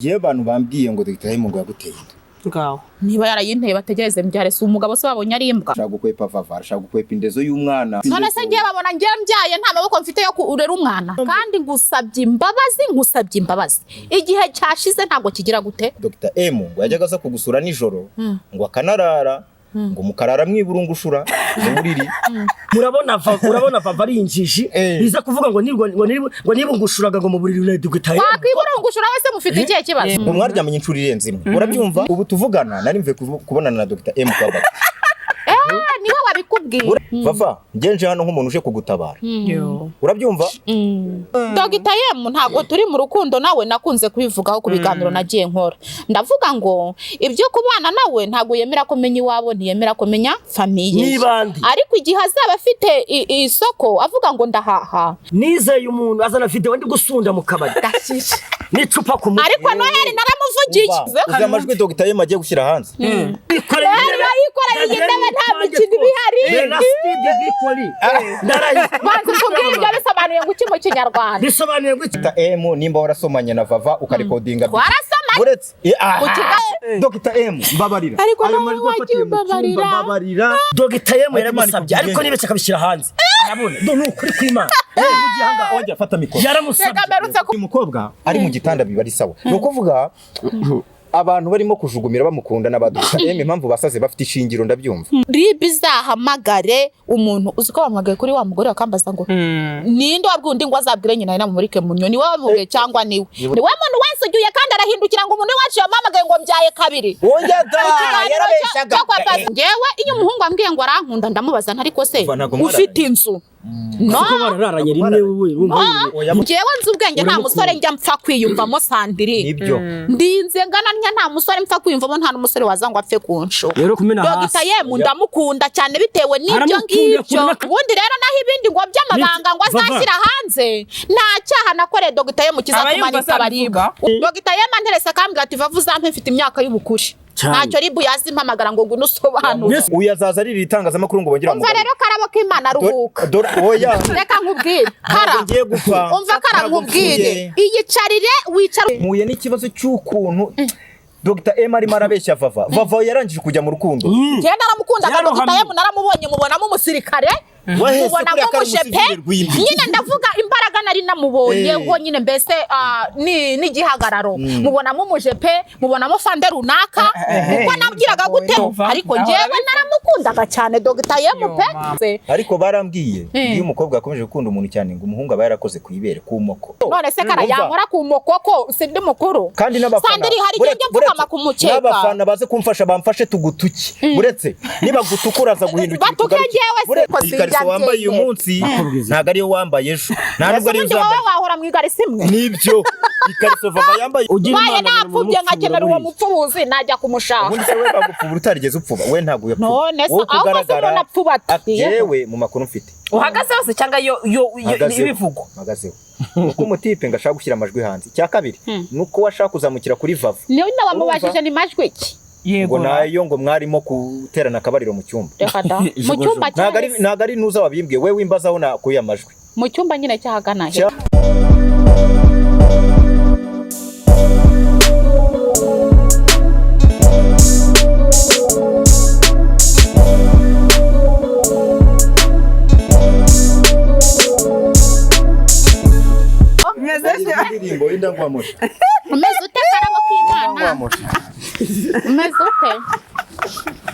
Ngewe abantu bambwiye ngo Dr. Raymond ngo yaguteye inda. Ngaho. Niba yarayinteye bategereze mbyare, si umugabo se babonye ari imbwa. Ashaka gukwepa Vava, arashaka gukwepa indezo y'umwana. None se ngiye babona ngiye mbyaye nta maboko mfite yo kurera umwana. Kandi ngusabye imbabazi, ngusabye imbabazi. Igihe cyashize ntabwo kigira gute? Dr. M ngo yajyaga aza kugusura nijoro, ngo akanarara, ngo mukarara mwiburungushura mu buriri. Murabona Vava, urabona Vava ari injiji. Biza kuvuga ngo nirwa ngo niba ngo nibungushuraga ngo mu buriri na Dr. M. Wakwiburungushura wese mufite ikihe kibazo? Ngo mwaryamanye inshuro irenze imwe. Urabyumva? Ubu tuvugana nari mvuye kubonana na Dr. M kwa Baba. Niwe wabikubwiye. Vava, ngenje nje hano nk'umuntu uje kugutabara. Yo. Urabyumva? Dr. M ntabwo turi mu rukundo nawe, nakunze kubivugaho ku biganiro nagiye nkora. Ndavuga ngo ibyo kubana nawe ntabwo yemera ko menya iwabo, ntiyemera ko menya famille. Nibandi. Ariko igihe azaba afite isoko avuga ngo ndahaha. Nizeye umuntu azana video ndi gusunda mu kabari. N'icupa ku mutwe. Ariko Noheli naramuvugiye. Uzi amajwi Dr. M agiye gushyira hanze? Bikoreye Yikoreye igitebe nta mikino iba ihari. Banza utubwire ibyo bisobanuye ngo iki mu Kinyarwanda. Bisobanuye ngo iki? Dr. M nimba warasomanye na Vava ukarekodinga. Twarasomanye. Uretse Ku kigali. Dr. M mbabarira. Ariko Ayo nawe majwi afatiye wagiye mu cyumba, umbabarira. mbabarira. Dr. M yaramusabye Imana ariko nibetse akabishyira hanze. Arabona. Do ni ukuri kw'Imana. Ugiye ahangaha. Wajya fata mikoro. Yaramusabye. Reka mperutse ku Uyu mukobwa ari mu gitanda biba ari sawa. Ni ukuvuga abantu barimo kujugumira bamukunda n'aba Dr. M impamvu basaze bafite ishingiro ndabyumva. RIB izahamagare umuntu uzi ko bamuhamagaye kuri wa mugore bakambaza ngo ninde wabwiye undi ngo azabwire nyina namumurike mu nyoni, niwe wamubwiye cyangwa niwe niwe muntu wansugiye kandi arahindukira ngo umuntu wacu yamuhamagaye ngo mbyaye kabiri. Oya da Ikiganiro yarabeshaga. cyo kwa Pastor. Njyewe iyo umuhungu ambwiye ngo arankunda ndamubaza nti ariko se Umva, ntabwo mwararanye. ufite inzu? No. Kuko barararanye rimwe wowe wumva Oya, Njyewe nzi ubwenge nta musore njya mpfa kwiyumvamo Sandrine. Nibyo. Ndinze ngana ntya nta musore mpfa kwiyumvamo, nta n'umusore waza ngo apfe kunshuka. Rero kumena hasi. Dr. Yemu ndamukunda cyane bitewe n'ibyo Aramukunda, ngibyo. akunda- Ubundi rero naho ibindi ngo by'amabanga ngo Vava. azashyira hanze, nta cyaha nakoreye Dr. Yemu kizatuma Abayumva nitaba RIB. azabivuga. Dr. Yemu anterese akambwira ati Vava uzampe mfite imyaka y'ubukure. Cyane. Ntacyo RIB yazimpamagara ngo ngwino usobanure. Yes. Uyu azaza arira itangazamakuru ngo bongere Umva bamugarure. rero karabo k'Imana aruhuka. Dore oya. Reka nkubwire. Kara. Ntabwo ngiye gupfa. Umva kara Ntabwo nkubwire. mpfuye. Iyicarire wicare. Mpuye n'ikibazo cy'ukuntu Dr. M arimo arabeshya Vava. Vava yarangije kujya mu rukundo. Njyewe naramukundaga Yararohamye. Dr. Yemu naramubonye mubonamo umusirikare. Wahese mubonamo kuriya kari umujepe. umusivile rw'imbi. Nyine ndavuga imbaraga nari namubonyeho nyine mbese n'igihagararo. Mubonamo umujepe, mubonamo fande runaka. Kuko nabwiraga gute ariko njyewe naramukundaga cyane Dr. Yemu pe. Ariko barambwiye iyo umukobwa akomeje gukunda umuntu cyane ngo umuhungu aba yarakoze ku ibere ku moko. None se kara Umva. yankora ku mokoko sindi mukuru. Kandi n'abafana Sandiri hari igihe njya mfukama ku mukeka. N'abafana baze kumfasha bamfashe tugutuke. Buretse niba gutukura aza guhindukira Batuke tugaruke. njyewe se Buretse ko sinjya ikariso wambaye uyu mbyemera. munsi ntabwo ariyo wambaye ejo. Nta nubwo ariyo Ubundi wowe uzambaye. wahora mu igariso imwe. Nibyo ikariso Vava yambaye. Ugira Mbaye Imana napfubye nkakenera uwo mupfubuzi najya kumushaka. Ubundi se we bagupfubura utarigeze upfuba we ntabwo yapfuba. None se Wowe uko ahubwo se ugaragara, umuntu apfuba ate? Yewe mu makuru mfite. Uhagaze hose cyangwa yo yo Mpagazeho. ibivugo. Mpagazeho. Uko umutipe ngo ashaka gushyira amajwi hanze. Icya kabiri nuko we ashaka kuzamukira kuri Vava. Niwe nawamubajije ni majwi iki? Yego. Ngo nayo ngo mwarimo guterana akabariro mu cyumba. Reka da. Mu cyumba Ntabwo ari cyahise. ntabwo ari nuza wabimbwiye we wimbazaho nakuye amajwi. Mu cyumba nyine cyahagana he. Indirimbo y'indangwamosha. Umeze ute karabo k'Imana? Umeze ute?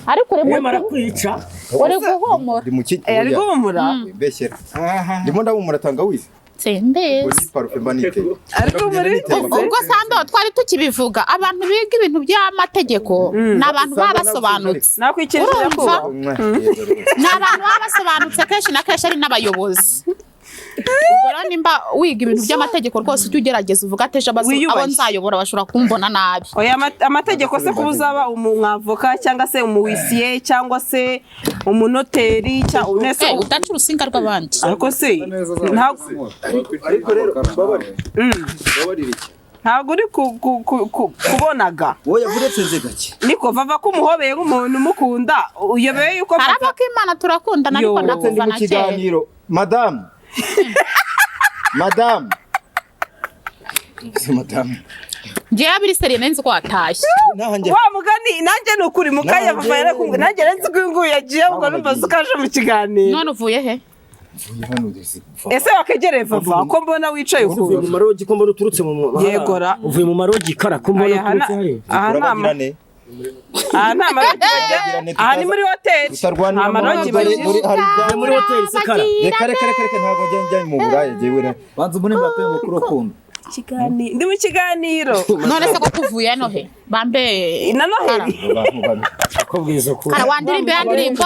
Ariko uri Yemara mu kwica. uri guhumura. Ndi mu ki? Ari guhumura. Mbeshyera. Ndimo ndahumura tangawizi. Simbizi. Ngo ni parufe mba niteye. Ariko muri Ubwo Sando twari tukibivuga abantu biga ibintu by'amategeko ni abantu baba basobanutse. Nakwikirije Urumva? ko. Ni abantu baba basobanutse kenshi na kenshi ari n'abayobozi. Ubwo rero nimba wiga ibintu by'amategeko rwose ujye ugerageza uvuga ati ejo Wiyubashye. abo nzayobora bashobora kumbona nabi. Oya amategeko se kuba uzaba umwavoka cyangwa se umuwisiye cyangwa se umunoteri cyangwa unese Udaca urusinga rw'abandi. ariko se ntabwo Ariko rero mbabarira. Mbabarira iki? ntabwo uri kubonaga. Oya buretse nze gake. Niko Vava ko umuhobeye nk'umuntu umukunda uyobewe yuko Karabo Vava k'Imana turakundana ariko Yo. Uretse ndi nakuva mu na kera. kiganiro. Madamu. Madamu. Si madamu. Ngewe biri sérieux, nzi ko watashye. Nanjye Wa mugani, nanjye ni ukuri mu kanya Nanjye- papa yarakumbwiye, nanjye nzi ko uyu nguyu yagiye, ubwo numva se ukaje mu kiganiro. None uvuye he? Mvuye hano Ese wakegereye vava ko mbona wicaye Uvuye mu ukuntu? marogi ko mbona uturutse mu Yegora. Uvuye mu marogi kara ko mbona Aya, hana- uturutse hariya. aha nta Turabagirane. Aha nta marogi bagira. Turabagirane, Aha ni muri hoteli, tutarwanira nta marogi dore- bagira. dore hari Uvuye muri hoteli se kara? Reka, reka, reka, reka, ntabwo njya mu buraya jyewe Banza mbone Mbappe mukuru akunda. Ndi mu kiganiro. None se ko kuvuye no he bambe? Na Noheli. Abantu babi. Ko bwiza ko Kara, wandirimbe ya ndirimbo,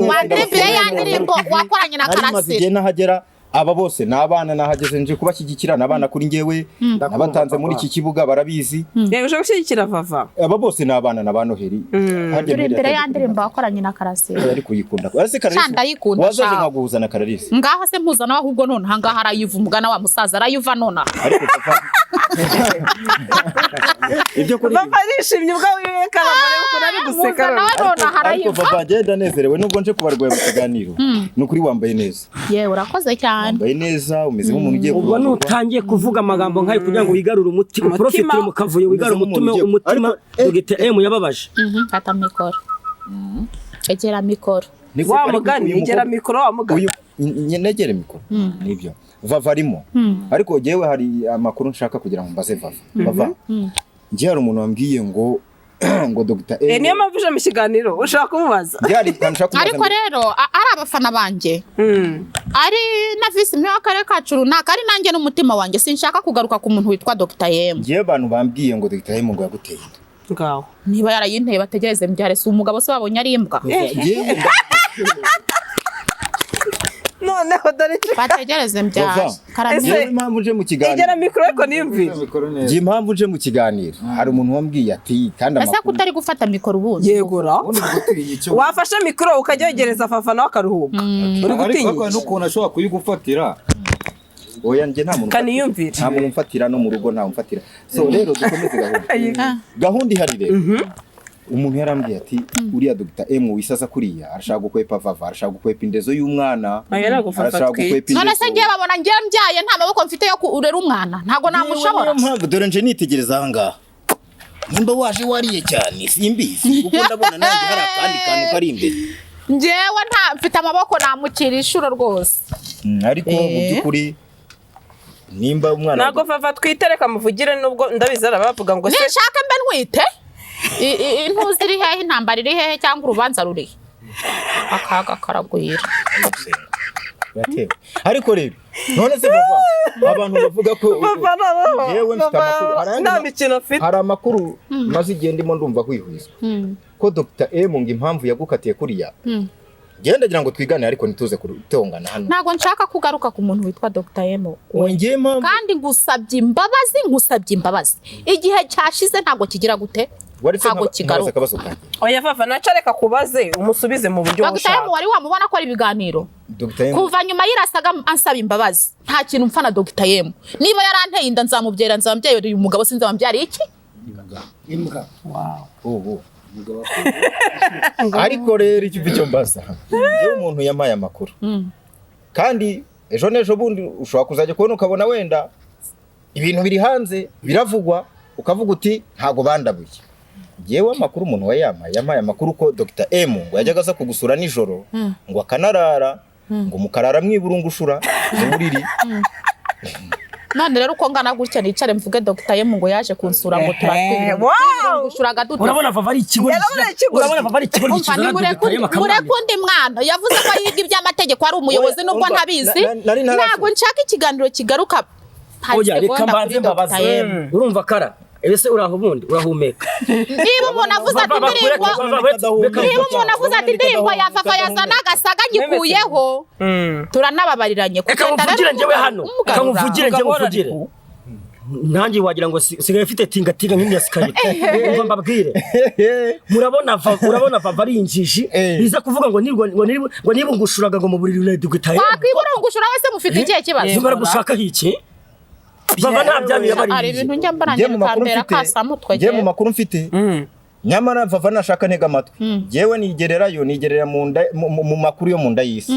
wandirimbe ya ndirimbo wakoranye na Nari maze Karasira. igihe nahagera, aba bose ni abana, nahageze nje kubashyigikira, ni abana kuri njyewe, nabatanze muri iki kibuga barabizi. Yego, uje gushyigikira vava. Aba bose ni abana na ba Noheli. Harya Turi Noheli imbere ya yatangiye ndirimbo wakoranye na Karasira. kuririmba. Ari kuyikunda ese Kararisi? Sha, ndayikunda, Wazaje sha. nkaguhuza na Kararisi. Ngaho se mpuzana ahubwo, none ahangaha arayiva, umugana wa musaza arayiva nonaha. Ariko papa, ibyo kuri Vava arishimye ubwo wiwe karabare ukuntu ari guseka. Mpuzana we nonaha ariko arayiva. papa, ngenda nezerewe nubwo nje kubarwanya mu kiganiro, ni ukuri wambaye neza. Yewe, urakoze cyane. Wambaye neza, umeze nk'umuntu ugiye Ubwo kurongorwa. nutangiye kuvuga amagambo nk'ayo kugira ngo wigarure umutima, Umutima. uprofitire mu kavuyo, wigarure Umeze umutima nk'umuntu ugiye- umutima. Ariko, Dogita M yababaje. Fata mikoro, egera mikoro. Niko- Wa ariko mugani uyu egera mukobwa- mikoro wa mugani. Uyu negere mikoro nibyo vava arimo, ariko jewe hari amakuru nshaka kugira ngo mbaze vava. Vava, njye hari umuntu wambwiye ngo Dr. Eh, niyo mpamvu uje mu kiganiro, ushaka kumubaza. Njye hari akantu nshaka kumubaza Ariko rero ari abafana banjye, ari na visi meya w'akarere kacu runaka, ari nanjye n'umutima wanjye, sinshaka kugaruka ku muntu witwa Dr. M. Njyewe abantu bambwiye ngo Dr. M ngo yaguteye inda. Ngaho. Niba yarayinteye bategereze mbyare, si umugabo se babonye ari imbwa? Njyewe Noneho dore icyo Bategereze mbyare. Vava, Karame. Ese- njyewe impamvu nje mu Egera kiganiro mikoro ariko niyumvire. Mikoro neza. Njye impamvu nje mu kiganiro, hari umuntu wambwiye ati kandi Ese ko amakuru utari gufata mikoro ubundi? Yegora. Ubundi uri gutinya icyo? Wafashe mikoro ukajya wegereza fafa nawe akaruhuka, uri Ariko gutinya ariko hari iki? n'ukuntu ashobora kuyigufatira. Oya, njye nta muntu Kaniyumvire. nta muntu umfatira, no mu rugo nta umfatira. So rero dukomeze gahunda. Gahunda ihari rero, umuntu yarambwiye ati uriya Dr. M wisaza kuriya arashaka gukwepa vava, arashaka gukwepa indezo y'umwana, Oya, ntabwo Vava arashaka atwite. gukwepa None indezo. se ngiye babona ngiye mbyaye, nta maboko mfite yo kurera umwana, ntabwo namushobora. Niyo mpamvu dore nje nitegereza aha ngaha, nimba waje wariye cyane simbizi, kuko ndabona nanjye hari akandi kantu kari imbere. Njyewe nta mfite amaboko, namukira inshuro rwose. Ariko mu by'ukuri nimba umwana Ntabwo vava twite, reka muvugire, nubwo ndabizi arabavuga ngo se Ninshaka mbe ntwite, intuzi iri hehe, intambara iri hehe, cyangwa urubanza ruri he? Akaga karagwira. Uratewe. Ariko rero none se papa, abantu bavuga ko Vava noneho Yewe mfite amakuru. Hari ayandi nta mikino afite. Hari amakuru maze igihe ndimo ndumva hwihwizwa ko Dr. M ngo impamvu yagukatiye kuriya, ngenda ndagira ngo twigane ariko ntituze kutongana hano. Ntabwo nshaka kugaruka ku muntu witwa Dr. M. Wongeye impamvu Kandi ngusabye imbabazi, ngusabye imbabazi, igihe cyashize ntabwo kigira gute? Waretse Ntabwo nkabaza kigaruka. akabazo kanjye. Oya vava, naca reka kubaze umusubize mu buryo Dr. M bushaka. wari wamubona akora ibiganiro? Dr. M Kuva nyuma yirasaga ansaba imbabazi, nta kintu mfa na Dr. M. Niba yaranteye inda nzamubyera, nzamubyera uyu mugabo, sinzamubyara iki? Imbwa. Ubu ariko rero icyo mbaza njyewe, umuntu yampaye amakuru, kandi ejo n'ejo bundi ushobora kuzajya kubona ukabona wenda ibintu biri hanze biravugwa, ukavuga uti ntago bandabuye. Njyewe amakuru umuntu wayampaye, yampaye amakuru ko Dr. M ngo yajyaga aza kugusura nijoro, ngo akanarara, ngo mukarara mwiburungushura mu buriri. None rero uko ngana gutya nicare mvuge Dr. M ngo yaje kunsura ngo turatwirungushuraga dute? Urabona vava ari ikigo. Yarabona ikigo. Urabona vava ari ikigo Umva, kizana nimureke Dr. M akamwambika. mureke undi mwana yavuze ko yiga iby'amategeko, ari umuyobozi Oya, nubwo umva, ntabizi. nari ntarasoza. Ntabwo nshaka ikiganiro kigaruka hari Oya, reka segonda mbanze kuri Dr. mbabaze. M. Urumva kara, ese uraho ubundi urahumeka? Niba umuntu avuze ati indirimbo, niba umuntu avuze ati indirimbo ya Fafa yazana agasaga gikuyeho, turanababariranye. Reka Kugenda muvugire rero njyewe hano, reka umugarura. muvugire njye muvugire nanjye, wagira ngo sigaye mfite tingatinga nk'imya sikariye. Umva mbabwire, murabona urabona vava ari injiji biza kuvuga ngo nirwa ngo nibungushuraga ngo mu buriri unedugitaye. Wakwiburungushura wese mufite ikihe kibazo? Zumara gushaka iki vava nta byanyu Hari yabariye. ibintu njya mbona Njye mu makuru bikambera mfite, kasamutwe. njye mu makuru mfite, nyamara vava nashaka ntega amatwi, njyewe nigererayo, nigerera mu nda, mu makuru yo mu nda y'isi.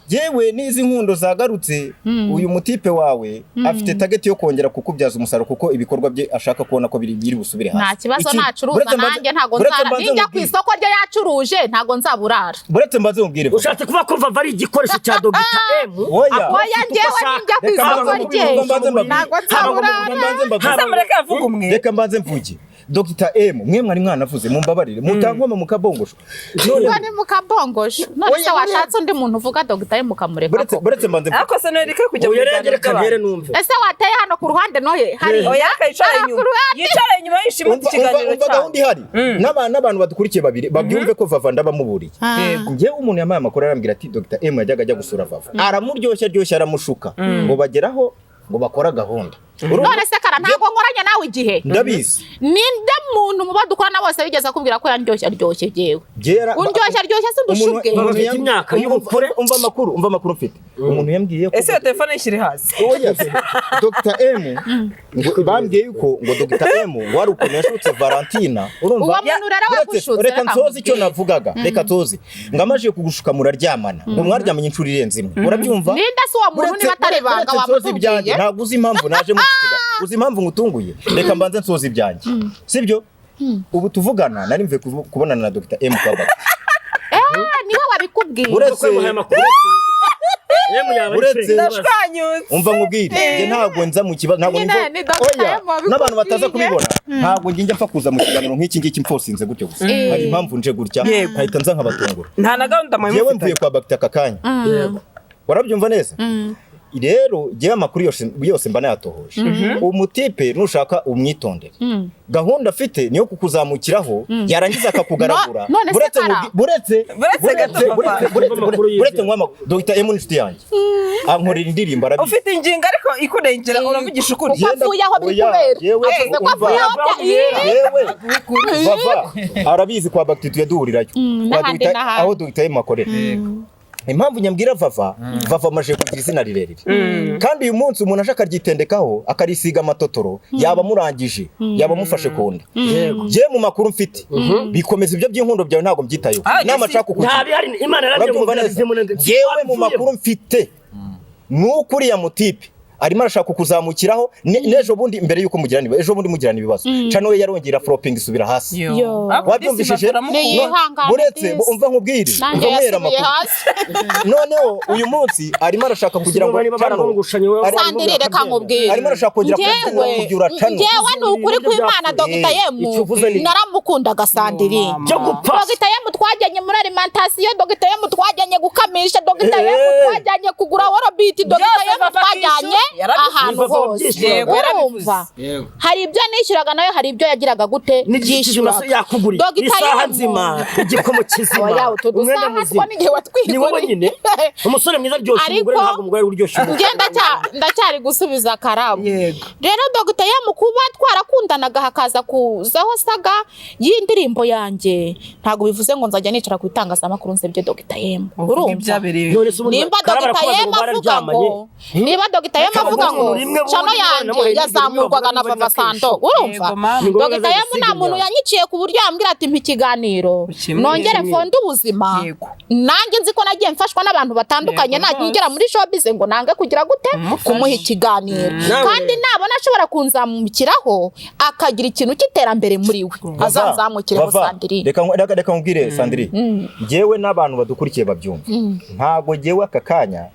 Yewe n'izi nkundo zagarutse, uyu mutipe wawe afite target yo kongera kukubyaza umusaruro, kuko ibikorwa bye ashaka kubona ko biri busubire hasi. Nta kibazo. Nacuruza nanjye ntago nzara ninjya ku isoko rye yacuruje, ntago nzaburara. Buretse mbanze mubwire. Ushatse kuvuga ko Vava ari igikoresho cya Dogita M? Oya. Oya, njyewe ninjya ku Reka isoko mbanze rye mbanze mbabwire. ntago nzaburara. Mbanze mbabwire. Ese mureke avuga umwe. Reka mbanze mvuge. Dr M, mwe mwari mwanavuze, mumbabarire mutankoma mukabongosho none. Ubwo ni mukabongosho none se Oya, oya. washatse undi muntu uvuga Dogita M ukamureka Buretse ko buretse mbanze mvuge. Ariko se Noheli kujya mu Oya, biganiro reka mpere by'abantu. numve. Ese wateye hano ku ruhande noye hari Oya, reka yicare Hariya ku inyuma, ruhande. yicare inyuma yishimute ikiganiro Umva gahunda cyabo. ihari. N'abantu badukurikiye babiri babyumve ko Vava ndabamuburiye. Njyewe umuntu yampaye amakuru arambwira ati Dr M yajyaga ajya gusura Vava, aramuryoshya aryoshya, aramushuka ngo bageraho ngo bakora gahunda. Urumva? None se Kara, ntabwo nkoranye nawe igihe? Ndabizi. Ninde muntu mu bo dukorana bose bigeze akubwira ko yandyoshye aryoshye jyewe? Undyoshye aryoshye si undusha ubwenge? Umuntu Bafite imyaka y'ubukure. Umva amakuru mfite, umuntu yambwiye ko Ese iyo telefone yishyire hasi. Oya se, Dr M ngo bambwiye yuko ngo Dr M ngo hari ukuntu yashutse Valentina, urumva? Uwo muntu rero wagushutse, Reka reka nsoze icyo nkubwire. navugaga, reka nsoze. Ngo amajije kugushuka muraryamana, ngo mwaryamanye inshuro irenze imwe, urabyumva? Ninde se uwo muntu niba atari ibanga Buretse nsoze ibyanjye. wamutubwiye? Ntabwo uzi impamvu naje muri iki kiganiro, uzi impamvu ngutunguye? Reka mbanze nsoze ibyanjye, sibyo? Ubu tuvugana nari mvuye kubonana na Dr M Kabaka. Eh, niwe wabikubwiye? Uretse Kuko yamuhaye amakuru. M yaba ari Uretse- fake. Ndashwanyutse. Umva nkubwire, njye ntabwo nza mu kibazo, ntabwo Nyine, nimva ni Dr. Oya, M wabikubwiye. n'abantu bataza kubibona, ntabwo njye njya mpfa kuza mu kiganiro nk'iki ngiki mfosinze gutyo gusa. Hari impamvu nje gutya, Yego. nkahita nza nkabatungura. Nta na gahunda mwari Yewe, mufitanye. mvuye kwa Bagita aka kanya. Yego. Warabyumva neza? Rero njyewe amakuru yose yose mba nayatohoje. Umutipe nushaka umwitondere, gahunda afite niyo kukuzamukiraho, yarangiza akakugaragura. None se Buretse Kara? buretse Buretse gato, papa. buretse Amakuru yizewe. buretse nguhe amakuru. Dr M ni inshuti yanjye, ankorera indirimbo, arabizi. Ufite ingingo ariko ikurengera, uravugisha ukuri. Kuko avuye aho biri Oya, kubera. yewe, Avuze ko umva. avuye aho Yewe Vava arabizi, kwa Bagiti tuye duhurirayo. Kwa N'ahandi Dr. n'ahandi. Aho Dr M akorera. Impamvu nyambwira Vava, Vava amaze kugira izina rirerire, kandi uyu munsi umuntu aje akaryitendekaho akarisiga amatotoro, yaba amurangije, yaba amufashe ku nda. Yego. Njye mu makuru mfite, bikomeza ibyo by'inkundo byawe ntabwo mbyitayeho, Ah, inama Jesse, nshaka kukugira. Nta bihari, Imana yarabye ngo Urabyumva neza? neza. Yewe, mu makuru mfite ni uko uriya mutipe arimo arashaka kukuzamukiraho n'ejo bundi mbere y'uko mugirana ibibazo, ejo bundi mugirana ibibazo, cano we yarongera flopping isubira hasi. Yo. Wabyumvishije? Niyihangane Buretse disi. umva nkubwire, Nanjye umva nkwera yasubiye amakuru. hasi. Noneho uyu munsi arimo arashaka kugira ngo Niba cano barabungushanye wowe Sandiri, reka nkubwire. Arimo arashaka kongera Njyewe kubyura cano. njyewe ni ukuri kw'Imana, Dogita Icyo uvuze Yemu ni- naramukundaga, Sandiri. Byo gupfa. Dogita Yemu twajyanye muri alimentation, Dogita Yemu twajyanye gukamisha, Dogita Yemu twajyanye kugura worobiti, Dogita Byose Yemu Papa twajyanye Kishu yarabivuze. ahantu Papa hose. wabyishyuraga. Yego, yarabivuze. Urumva? Yego. Hari ibyo nishyuraga nawe, hari ibyo yagiraga gute? N'igiti yakuguriye Dogita isaha Yemu. nzima, igikomo kizima, Oya, utu umwenda dusaha muzima. two n'igihe watwiguriye. Ni wowe nyine, umusore mwiza aryoshya Ariko- umugore, ntabwo umugore uryoshya umugore. Njye ndacyari gusubiza Karabu. Yego. Rero Dogita Yemu kuba twarakundanaga hakaza kuzaho saga y'indirimbo yanjye, ntabwo bivuze ngo nzajya nicara ku itangazamakuru nsebye Dogita Yemu. Uvuga Urumva? ibyabereye. None se ubundi Nimba Karabo Dogita arakubaza Yemu ngo avuga bararyamanye? ngo, niba Dogita Yemu avuga ngo rimwe bundi cano Imana yanjye yamuhaye indirimbo yazamurwaga na bavuga Vava niba Sando, kenshi. urumva? Yego, mama. Ni ngombwa Dogita Yemu nta gusiga muntu imyanda. yanyiciye ku buryo yambwira ati mpa ikiganiro Ukimwe. nongere mfonde ubuzima. Yego. Nanjye nzi ko nagiye mfashwa n'abantu batandukanye, Yego, rwose. nagera muri showbiz ngo nange kugira gute Umufashe. kumuha ikiganiro, Nawe- kandi nabona ashobora kunzamukiraho akagira ikintu cy'iterambere muri we, azanzamukireho. Vava, Sandrine. Reka nkubwire, Sandrine, njyewe n'abantu badukurikiye babyumva, ntabwo njyewe aka kanya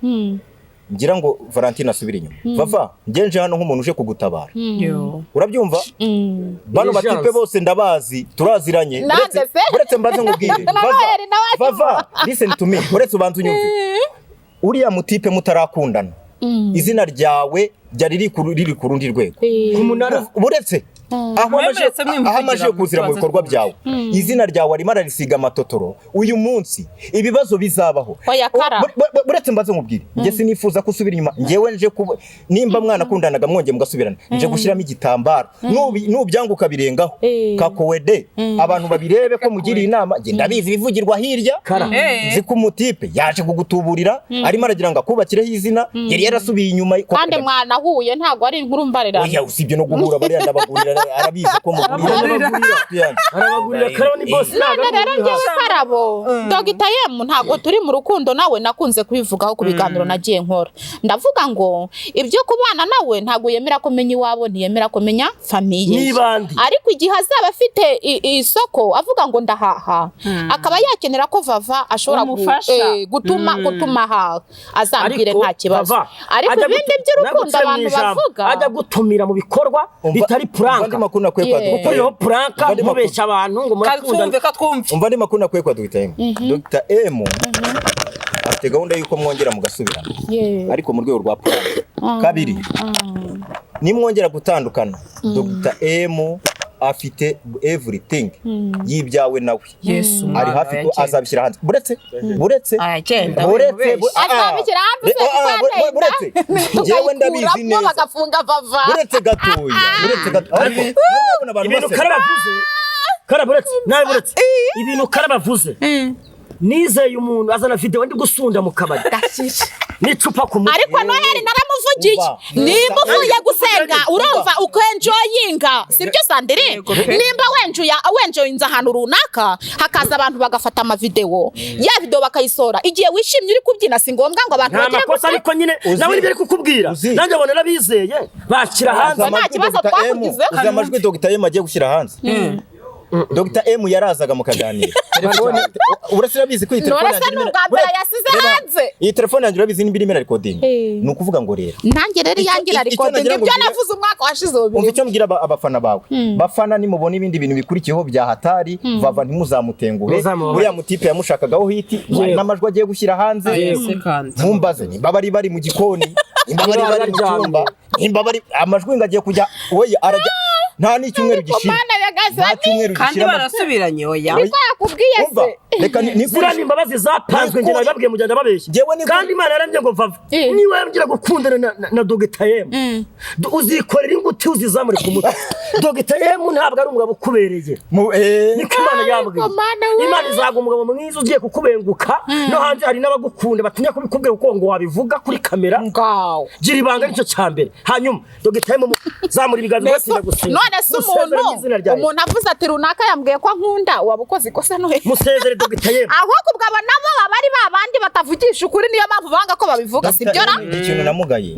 ngira ngo Valentine asubire inyuma. Vava, njye nje hano nk'umuntu uje kugutabara. Yo. Urabyumva? Bano Ni batipe chance. bose ndabazi, turaziranye. Nanjye se? Buretse mbanze nkubwire. Na Noheli nawe arimo. Vava, listen to me, buretse ubanze unyumve. Uriya mutipe mutarakundana, izina ryawe ryari riri ku rundi rwego. Ku munara. Buretse aho Mwemeretse mwimvugira aho amaze kuzira mu mutubanze bikorwa twumve. byawe, izina ryawe arimo ararisiga amatotoro. Uyu munsi ibibazo bizabaho. Oya, Kara. Buretse mbaze nkubwire, njye sinifuza ko usubira inyuma. Njyewe nje kuba nimba mwanakundanaga mwongeye mugasubirana, nje gushyiramo igitambaro. Nubyanga ukabirengaho, kakowede abantu babirebe ko mugiriye inama. Njye ndabizi ibivugirwa hirya. Kara. Nzi ko umutipe yaje kugutuburira, arimo aragira ngo akubakireho izina yari yarasubiye inyuma. Kandi mwanahuye, ntabwo ari inkuru mbarirano. Oya, usibye no guhura, bariya ndabagurira. Arabizi ko mugurira. Arabagurira Karabo, ni boss, ntabwo None ari rero umuntu njyewe uri hasi. Karabo, Dogita M, ntabwo turi mu rukundo nawe. Nakunze kubivugaho ku biganiro nagiye nkora, ndavuga ngo ibyo kubana nawe, ntabwo yemera ko menya iwabo, ntiyemera ko menya famille ye. N'ibandi. Ariko igihe azaba afite isoko avuga ngo ndahaha, akaba yakenera ko Vava ashobora Umufasha. gutuma ahaha, azambwire, Ariko nta kibazo. Vava, Ariko ajya ibindi by'urukundo naguciye mu abantu ijambo, bavuga, ajya gutumira mu bikorwa bitari Umva andi prank, makuru nakwiye kwa Yeah. Dr. gukoreraho prank, Umva andi makuru. mubeshya abantu ngo murakundana. Katwumve, katwumve. Umva andi makuru nakwiye kwa Dr. M. Dr. M afite gahunda y'uko mwongera mugasubirana, ariko mu rwego rwa prank. Kabiri, nimwongera gutandukana, Dr. M afite everything y'ibyawe nawe. Yesu, Ari mwana hafi ko wa azabishyira hanze. Buretse, buretse, Agenda, buretse, wibeshye. Azabishyira hanze se? Ah, buretse, njyewe ndabizi Tukayikuramo neza. bagafunga Vava. Buretse gatoya, buretse gatoya, ariko murabona abantu Ibintu bose karabavuze, karaburetse nawe, buretse ibintu karabavuze. Nizeye umuntu azana video ndi gusunda mu kabari n'icupa ku mutwe. Ariko Noheli naramuvugiye. Umva. Nimba uvuye gusenga, Umva. urumva ukenjoyinga, sibyo Sandrine? Yego pe. Nimba wenjoya, wenjoyinze ahantu runaka, hakaza abantu bagafata amavideo, ya video bakayisohora igihe wishimye uri kubyina, si ngombwa ngo abantu Nta bagire makosa, gute. ariko nyine nawe nibyo ari kukubwira. Nanjye abona n'abizeye bakira hanze. Uzi Nta amajwi kibazo Dr. M, twakugizeho. uzi amajwi Dr. M agiye gushyira hanze? Dr. M yarazaga mukaganira telefone. Uretse urabizi ko iyi telefone None se yanjye ni irimo ubwa mbere yasize Reba, hanze? iyi telefone yanjye urabizi nimba irimo irarecording. Eh. Ni ukuvuga ngo rero Nanjye rero iyanjye icyo irarecordinga nagira ngo ibyo navuze umwaka washize umva bibiri. Icyo mbwira abafana bawe, bafana, nimubona ibindi bintu bikurikiyeho bya hatari, Vava ntimuzamutenguhe. Muzamubabarire. Uriya mutipe yamushakagaho hit n'amajwi agiye gushyira hanze. Ese kandi. Ntumbaze nimba bari bari mu gikoni, nimba bari bari mu Baryamye. cyumba, nimba bari amajwi ngo agiye kujya, we arajya nta n'icyumweru gishira. Mana Nta nyagasani. cyumweru Kandi gishira barasubiranye, oya. Niko yakubwiye Umva, se? reka Ziriya ni imbabazi zapanzwe, njye nabibabwiye mugenda babeshya. Njyewe Kandi Imana yarambye ngo Vava, Eh. niba yambwira gukundana na Dogita M, uzikorera inguti uzizamure ku mutwe. Dogita M ntabwo ari umugabo ukubereye. Niko Imana yambwiye. Ariko Mana we. Imana izaga umugabo mwiza ugiye kukubenguka. No hanze hari n'abagukunda batinya kubikubwira kuko ngo wabivuga kuri kamera. Ngaho. Gira ibanga, nicyo cya mbere. Hanyuma Dogita M, zamura ibiganza, batinya gusenga. None se Musezere mu izina umuntu rya Yesu. umuntu avuze ati runaka yambwiye ko ankunda, waba ukoze ikosa nohe? Musezere Dogita M. Ahubwo ubwo abo nabo baba ari ba bandi batavugisha ukuri, niyo mpamvu banga ko babivuga, si byo ra? Ikintu namugaye,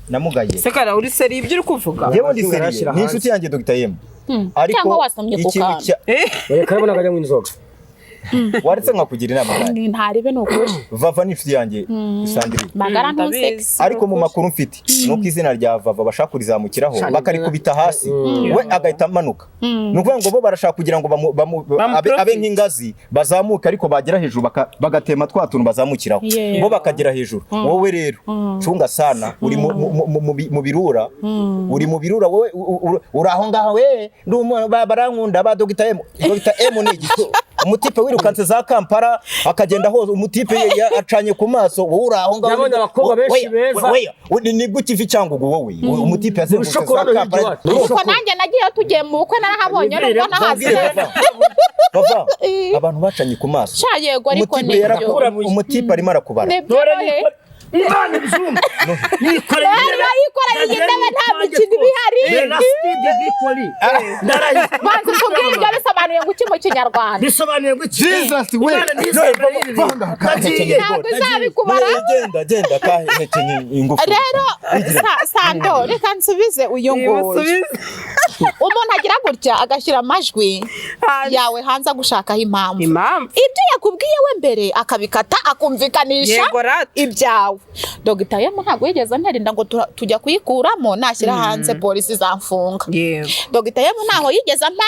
namugaye. Se kara, uri sérieux ibyo uri kuvuga? Njyewe ndi Amajwi sérieux, arashyira ni hanze. inshuti yanjye Dr. M, ariko Cyangwa wasomye ku ikintu kantu. Reka, arabona akajya mu inzoga. Waretse nkakugira inama nawe. Ntaribe, ni ukuri. Vava ni inshuti yanjye, Sandrine. Magara ntuseke. Ndabizi. Ariko mu makuru mfite ni uko izina rya Vava bashaka kurizamukiraho, Shani, bakarikubita hasi, we agahita amanuka. Ni ukuvuga ngo bo barashaka kugira ngo abe nk'ingazi bazamuke, ariko bagera hejuru bagatema twa tuntu bazamukiraho, bo bakagera hejuru. Wowe rero cunga sana, uri mu birura, uri mu birura. Wowe uri aho ngaho, we ndi barankunda ba Dr. M. Dr. M ni igiki? Umutipe wirukanse za Kampala akagenda hose, umutipe acanye ku maso, wowe uri aho ngaho. Yabonye abakobwa benshi beza. Nibwo ukiva i Cyangugu wowe, umutipe yazengurutse Mu za bishokoro Kampala. hirya iwacu. Kuko nanjye nagiye, tugiye mu bukwe narahabonye, nubwo nahazi Babwire neza. Bava, Bava, abantu bacanye ku maso. Sha yego, ariko Umutipe nibyo. umutipe arimo arakubara. Nibyo Dore Nohe. Imana ibyumva, nikoreye Rero yikoreye igitebe, nta mikino iba ihari. Banza utubwire ibyo bisobanuye ngo iki mu Kinyarwanda? Bisobanuye ngo iki? Jesus we. Imana ntizabara ibi bintu. Ndagiye. Ntabwo izabikubara. Genda, genda, kahekenye ingufu. Rero Sando, reka nsubize uyu nguyu. Musubize. Umuntu agira gutya agashyira amajwi Hanze. yawe hanze agushakaho impamvu. Impamvu. Ibyo yakubwiye we mbere akabikata, akumvikanisha Yego rata. ibyawe. Dogita M ntabwo yigeze anterinda ngo tujya kuyikuramo, nashyira hanze polisi izamfunga. Yego. Dogita M ntaho yigeze ampa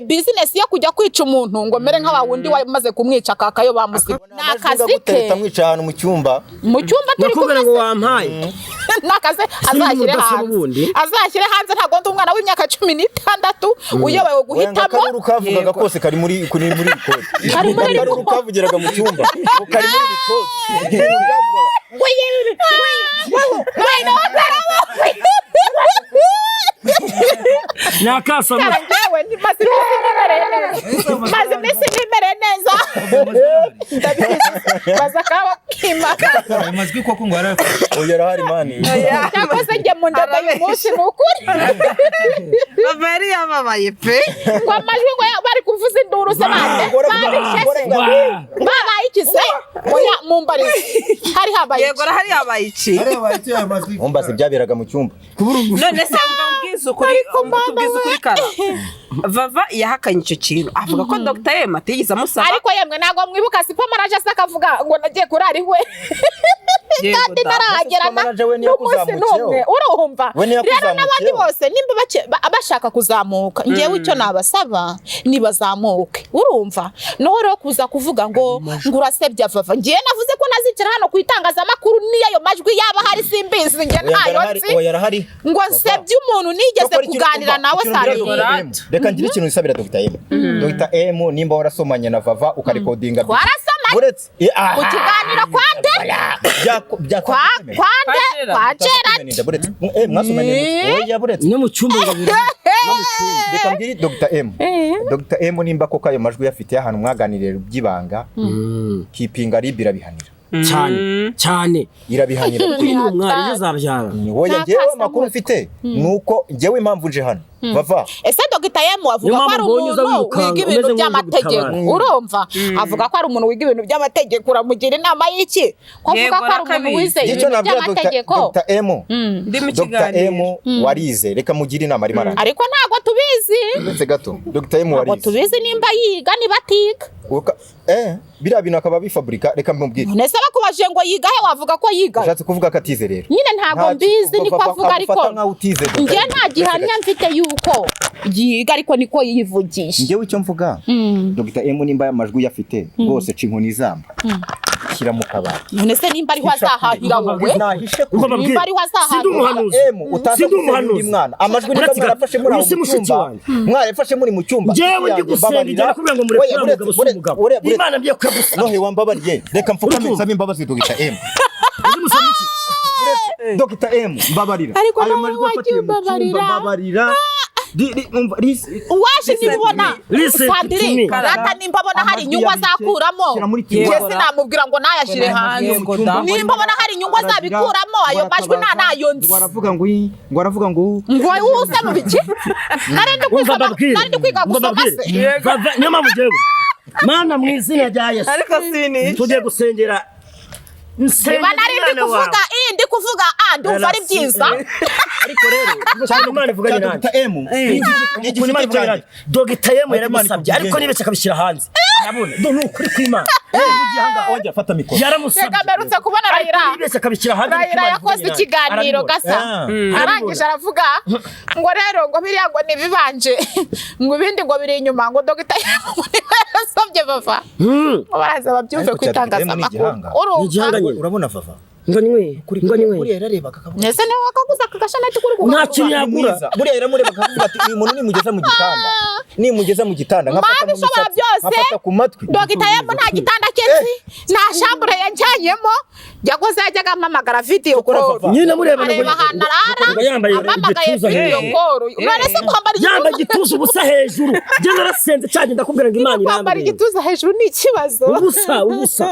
business yo kujya kwica umuntu ngo mere nka wa wundi wamaze kumwica akakayo bamusiga. Ni akazi ke. Mwica ahantu mu cyumba. Mu cyumba turi Nakubwira kumwe. ngo wampaye Ni akazi, azashyire mudasobwa hanze. ubundi. Azashyire hanze, ntabwo ndi umwana w'imyaka 16 uyobewe Wenda guhitamo. akaruru kavugaga Yego. kose kari muri kuri muri record. Kari muri Akaruru record. kavugiraga mu cyumba ngo kari muri record. Ibintu byavugaga. Wena wakarabo. Ni akasamo. Njyewe maze iminsi nimereye neza, maze iminsi nimereye neza. Baza kaba kimaka. Ayo majwi koko ngo arafashe. Oya, arahari man. Cyangwa se njye mu ndodo uyu munsi, ni ukuri. Baba yari yababaye pe. Ngo amajwi ngo bari kuvuza induru se, bande babishe se, babaye iki se? Oya, mumbarize, hari habaye Yego, iki? arahari, yabaye iki? Areba icyo ayo majwi. Ntumbaze ibyaberaga mu cyumba. None se umva, mbwiza ukuri. Ariko Umva, tubwize ukuri, kara Vava yahakanye icyo kintu, avuga ko Dr M atigeze amusaba. Ariko yemwe, ntabwo mwibuka Sipa Manager se akavuga ngo nagiye kurara iwe? Yego Kandi da. ntarahagera Sipa Manager we niyo n'umunsi yakuzamukiyeho. n'umwe, urumva? We niyo Rero n'abandi yakuzamukiyeho. bose nimba bashaka kuzamuka, ngewe icyo nabasaba nibazamuke, urumva? Noho rero kuza kuvuga ngo urasebya Vava, ngewe navuze ko nazicara hano ku itangazamakuru, niyo ayo majwi yaba ahari simbizi, nge Oya, ntayo arahari. nzi. Oya, arahari. Ngo nsebye umuntu nigeze Cyokora ikintu- kuganira umva, nawe ikintu ngira Sandrine. Dr. M. Reka ngire ikintu nisabira Dr. M. Dr. M, nimba warasomanye na Vava ukarekodinga Twarasomanye. Uretse Ku kiganiro kwande? Kwa Kwande? Kwa Kwa Gerard. Buretse, mwasomanye oya, buretse. No mu cyumba ngo abiri. Reka mbwire Dr. M. Dr. M, nimba koko ayo majwi yafite ahantu mwaganiriye by'ibanga, kipinga RIB irabihanira. Cyane cyane. Irabihanira. Kuri ni umwari, ejo azabyara. Oya, Nta njyewe kasa amakuru mutwe. mfite ni uko njyewe impamvu nje hano, Vava. Ese Dr. M avuga Niyo ko ari mpamvu mbonye uza umuntu wirukanka, wiga ibintu umeze nk'uje by'amategeko. gutabara. Urumva, avuga ko ari umuntu wiga ibintu by'amategeko, uramugira inama y'iki ko avuga Yego, ko ari umuntu arakabizi. wize Icyo ibintu nabwira Dr. by'amategeko? Dr. M, Ndi mu Dr. kiganiro. M warize, reka mugire inama, arimo aranga. Ariko ntabwo tubizi. Uretse gato, Dr. M Ntabwo warize, tubizi nimba yiga, niba atiga. Biriya bintu akaba bifaburika, reka mbimubwire. None se bakubajije ngo yiga he, wavuga ko yiga? Ushatse kuvuga ko atize rero? Nyine ntabwo mbizi, niko avuga, ariko Agufata nkaho utize, Dr. njye M. nta gihamya mfite yuko yiga, ariko niko yivugisha. Njyewe icyo mvuga, Dr. M, nimba aya majwi uyafite rwose, ca inkoni izamba, shyira mu kabati. None se nimba ariho azahahira wowe? Nahishe Umva kure. mbabwire. Nimba ariho azahahira. Sindi umuhanuzi. M, utaza Sindi gusenya undi umuhanuzi. mwana. Amajwi nimba Uretse gato. mwarafashe muri aho Uyu si mu mushiki cyumba, wanjye. mwarafashe muri mu cyumba, Njyewe ndi yanjye, gusenga, mbabarira. njye nakubwira ngo murekure Oya, umugabo si umugabo. Imana mbiye kuyagusaba. Nohe, wambabariye, reka mfukame Urukumva? nsabe imbabazi Dr. M. Uzi musaba iki? Dr. M, mbabarira. Ariko Ayo nawe majwi wagiye wafatiye mu cyumba, umbabarira. mbabarira. Umva, Uwaje nibona Listen to Sandrine, me. rata nimba abona hari Amajwi inyungu yabike, azakuramo, shyira muri njye tiroir. sinamubwira ngo nayashyire hanze. Yego da. Nimba abona hari inyungu azabikuramo, ayo majwi nta nayo nzi. Ngo aravuga ngo ngo aravuga ngo Ngo wuse mu biki? Nari ndi Umva kwiga, mbabwire. nari ndi kwiga Umva gusoma mbabwire. se? Niyo mpamvu njyewe, Mana, mu izina rya Yesu, Ariko sini tugiye gusengera. Niba Nsengera nari ndi umwana wawe. kuvuga i, ndi kuvuga a, ndumva ari byiza. Ariko rero Cyane Imana ivuganye cya nanjye. Dr. M ni Ukuntu Imana igifite ivuganye cyanjye. nanjye. Dr. M yaragusabye, Imana ariko nibeshye akabishyira hanze. Arabona. Do ni ukuri kw'Imana. Ugiye ahangaha. Wajya afata mikoro. Yaramusabye. Reka, mperutse kubona Ariko Rayira. nibeshye akabishyira hanze. Ariko Rayira Imana yakoze ivuganye nanjye. ikiganiro Arabibona. gasa, arangije aravuga ngo rero ngo biriya ngo ntibibanje, ngo ibindi ngo biri inyuma, ngo Dr. M niwe yarasabye Vava, ngo baraza babyumve Ariko ku cya Dr. M ni itangazamakuru. igihanga. Ni Urumva? igihanga nyine. Urabona Vava, Ngo nywe, ngo nywe. buriya yararebaga akavuga Ese niwe wakaguze aka gashaneti kuri Nta kugaruka? kintu yagura. mwiza. Buriya yaramurebaga akavuga ati uyu muntu nimugeza mu gitanda, nimugeza mu gitanda nkafata Mana mu ishobora misatsi, byose. nkafata ku matwi. Dr. M nta gitanda cye nzi, nta shambure yanjyanyemo, yakoze yajyaga ampamagara video Cyokora call. Vava. Nyine mureba ngo Areba ahantu arara, ngo yambaye ampamagaye igituza video hejuru. call. None se kwambara Yambaye igituza igituza ubusa hejuru. Njye narasenze cyane, ndakubwira ngo Imana kwambara irambwira. igituza hejuru ni ikibazo? Ubusa, ubusa.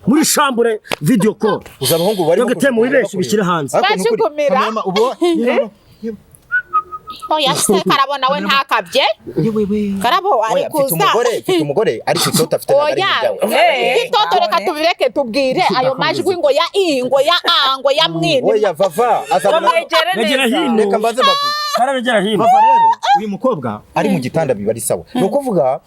Muri chambre video call. Uzi abahungu barimo Dr. M wibeshye ubishyire hanze. Ariko ni ukuri, Bajukumira. Kamera, ubu Oya se, Karabo nawe ntakabye, Karabo ari Oya, mfite kuza. umugore, mfite umugore, ariko itoto afite ntabwo ari Oya, iryawe. itoto reka tubireke, tubwire ayo majwi ngo ya i, ngo ya a, ngo ya mwini. Oya, Vava azabona. Bamwegere Begera neza. hino. Reka mbanze mbabwire. Karabegera hino. Vava rero, uyu mukobwa ari mu gitanda biba ari sawa. Ni ukuvuga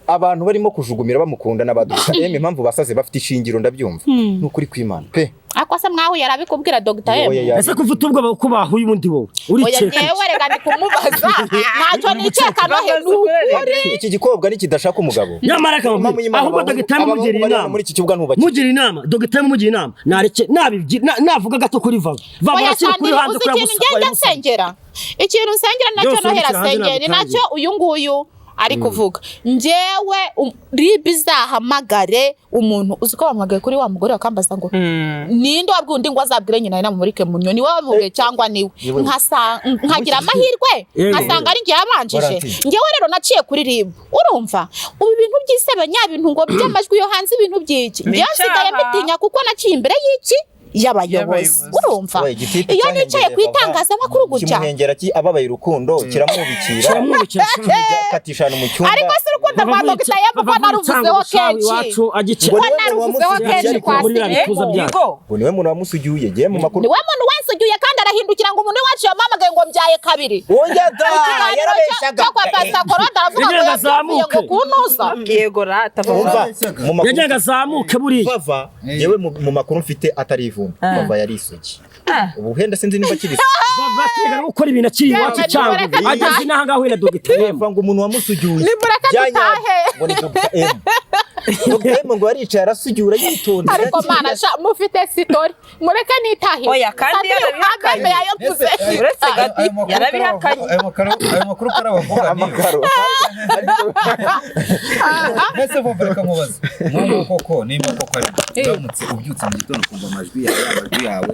abantu barimo kujugumira bamukunda n'abadusa M, impamvu basaze bafite ishingiro, ndabyumva, ni ukuri kw'Imana pe. Ako se mwahuye arabikubwira, Dr. M? Oya, Ese ko ufite ubwoba ko bahuye ubundi wowe? Oya. Urikeka. Ngewe reka ndi kumubaza, ntacyo niceka, nohe ni ukuri. Iki gikobwa nikidashaka umugabo, Nyamara Impamvu akamubwira y'Imana, ahubwo abahungu- Dr. M abahungu mugira bari hano inama. muri iki kibuga ntubakire. Mugira inama, Dr. M mugira inama. Nareke navuga gato kuri Vava. Vava Oya arashyira kuri Sandrine, hanze uzi ko ikintu yagusabye. ngenda nsengera, ikintu nsengera nacyo Byose nohera ubishyira hanze asengera ni ntabwo nacyo uyu nguyu. Ari kuvuga njyewe RIB izahamagare umuntu uzi ko bamuhamagaye kuri wa mugore, bakambaza ngo ninde wabwiye undi ngo azabwire nyina namumurike mu nyoni, wowe wamubwiye cyangwa niwe? Nkagira amahirwe nkasanga ari njye yabanjije. Valentine. Njyewe rero naciye kuri RIB. Urumva, ubu ibintu by'isebanya, ibintu ngo by'amajwi yo hanze, ibintu by'iki, Ni njyewe nsigaye icyaha. mbitinya kuko naciye imbere y'iki, y'abayobozi. Y'abayobozi. Urumva, Oya, igitipe iyo nicaye cyahengereye ku Vava, itangazamakuru gutya, kimuhengera ababaye urukundo, kiramwubikira, Kiramwubikira. katishana mu cyumba. Ariko si urukundo rwa Dr M, kuko naruvuzeho kenshi. Iwacu agice. Ngo Ko niwe muntu naruvuzeho wamusugiye, kenshi ariko kwa muri biriya bituza Sirimu. byacu. Yego. Ngo niwe muntu wamusugiye, giye mu makuru. Niwe muntu wansugiye, kandi arahindukira ngo umuntu wacu yampamagaye ngo mbyaye kabiri. Oya da, Ikiganiro yarabeshyaga. cyo kwa Pastor Korode, aravuga ngo Yagira ngo yabyumviye azamuke. ngo kunuza. Yego rata. Umva, mu makuru Yagira ngo azamuke buriya. Vava, yewe, mu makuru mfite atari ivumbi, Vava yari isugi. Ubu henda sinzi niba akiri isugi. Bateganya gukora ibintu akiri iwacu Yewe, cyangwa nimureke ageze inaha ngaho wenda Dr M. Vava ngo umuntu wamusugiye Nimureke byanyabyo, dutahe. ngo ni Dr M. Dr M ngo yaricaye arasugiura yitonze. Ariko mana sha, mufite story, mureke nitahire. Oya, kandi Sandrine, yarabihakanye. ntabwo yayavuze. Uretse gato, yarabihakanye. Ayo makuru karabavuga niyo. Amakaro. Mbese Vava, reka nkubaze, nk'ubu koko nimba koko ari uramutse ubyutse mu gitondo ukumva amajwi yawe, amajwi yawe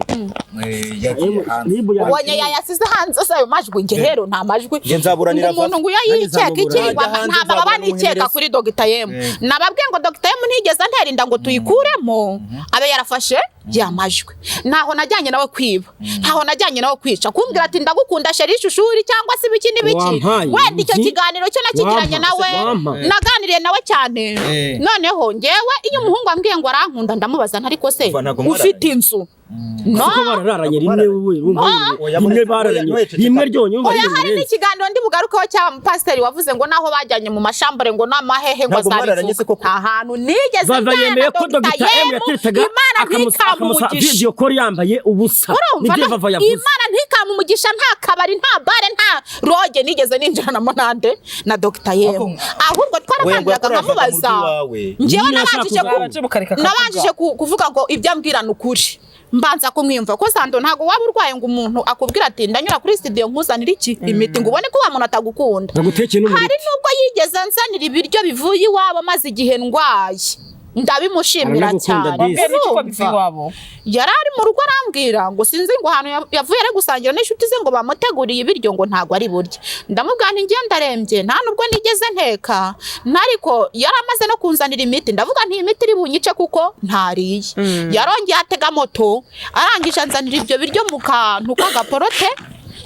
yagiye hanze. Nibu ya Ubonye yayasize hanze se ayo majwi? Njye rero nta majwi. Njye nzaburanira Ngo umuntu Vava. ngo iyo Nanjye yikeka iki, nzamuburanira. ngo Najya hanze nta baba nzabona nikeka umuhereza. kuri Dr M. Nababwiye ngo Dr M ntigeze antera inda ngo tuyikuremo abe yarafashe ya majwi. Ntaho najyanye nawe kwiba, ntaho najyanye nawe kwica, kumbwira ati ndagukunda chéri, shushuri, cyangwa se ibiki n'ibiki. Wampaye Wenda icyo inzu? kiganiro cyo nakigiranye Wampa, nawe, wampa. naganiriye nawe cyane. Eh. Noneho njyewe iyo umuhungu ambwiye ngo arankunda, ndamubaza ntariko se Umva, ntabwo mwararanye. ufite inzu? No. Kuko barararanye rimwe, wowe urumva Oya, rimwe oya, bararanye oya, rimwe ryonyine, urumva Oya, ari hari ibintu birenze. n'ikiganiro ndi bugarukeho cya mupasiteri wavuze ngo naho bajyanye mu mashambure ngo n'amahehe ngo Ntabwo mwararanye se azabivuga. koko? Nta hantu nigeze Vava njyana yemeye ko Dr. Dr M M, yateretaga Imana akamusa ntikamugisha. video call yambaye ubusa. Urumva, Nibyo Vava yavuze. Imana ntikamugisha. Nta kabari, nta bare, nta roge nigeze ninjiranamo nande na Dr M. Ako- Ahubwo twaraganiraga Wenda nkamubaza. yakoraga mu rw'iwawe. Njyewe Nyine nabanjije yashaka Babanje mukareka akavuga. Nabanjije kuvuga ngo ibyo ambwira ni ukuri, mbanza kumwiyumva ko sando ntabwo waba urwaye ngo umuntu akubwira ati ndanyura kuri studio nkuzanira iki, imiti, ngo ubone ko wa muntu atagukunda. Nagutekeye n'umuriro. Hari nubwo yigeze anzanira ibiryo bivuye iwabo maze igihe ndwaye, ndabimushimira Aranagukunda cyane. disi. Wabwiye n'iki ko Urumva? biva iwabo? Yari ari mu rugo, arambwira ngo sinzi ngo ahantu yavuye ari gusangira n'inshuti ze, ngo bamuteguriye ibiryo, ngo ntabwo ari burye. Ndamubwira nti ngiye ndarembye, nta nubwo nigeze nteka, ntariko yari amaze no kunzanira imiti, ndavuga nti iyi miti iri bunyice kuko ntariye. Yarongeye atega moto, arangije anzanira ibyo biryo mu kantu k'agaporote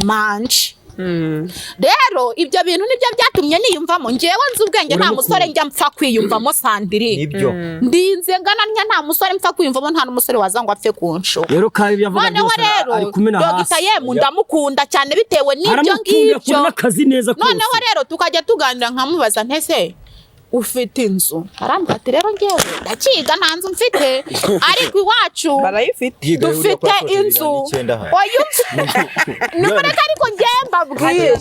manje. Rero ibyo bintu nibyo byatumye niyumvamo. Ngewe nzi ubwenge, nta Uramukunda. musore njya mpfa kwiyumvamo, Sandiri. Nibyo. Ndinze ngana ntya, nta musore mpfa kwiyumvamo, nta n'umusore waza ngo apfe kunshuka. Rero kandi ibyo avuga Noneho byose rero ari kumena Dogita hasi. Yemu ndamukunda cyane bitewe n'ibyo Aramukunda, ngibyo. akora n'akazi neza kose. Noneho rero tukajya tuganira, nkamubaza ntese ufite inzu? Arambwira ati rero ngewe ndakiga, nta nzu mfite, ariko iwacu Barayifite. Yiga yuriya ko dufite yasoje inzu. 2009 aha. Oya, nimureke, ariko ngewe mbabwire.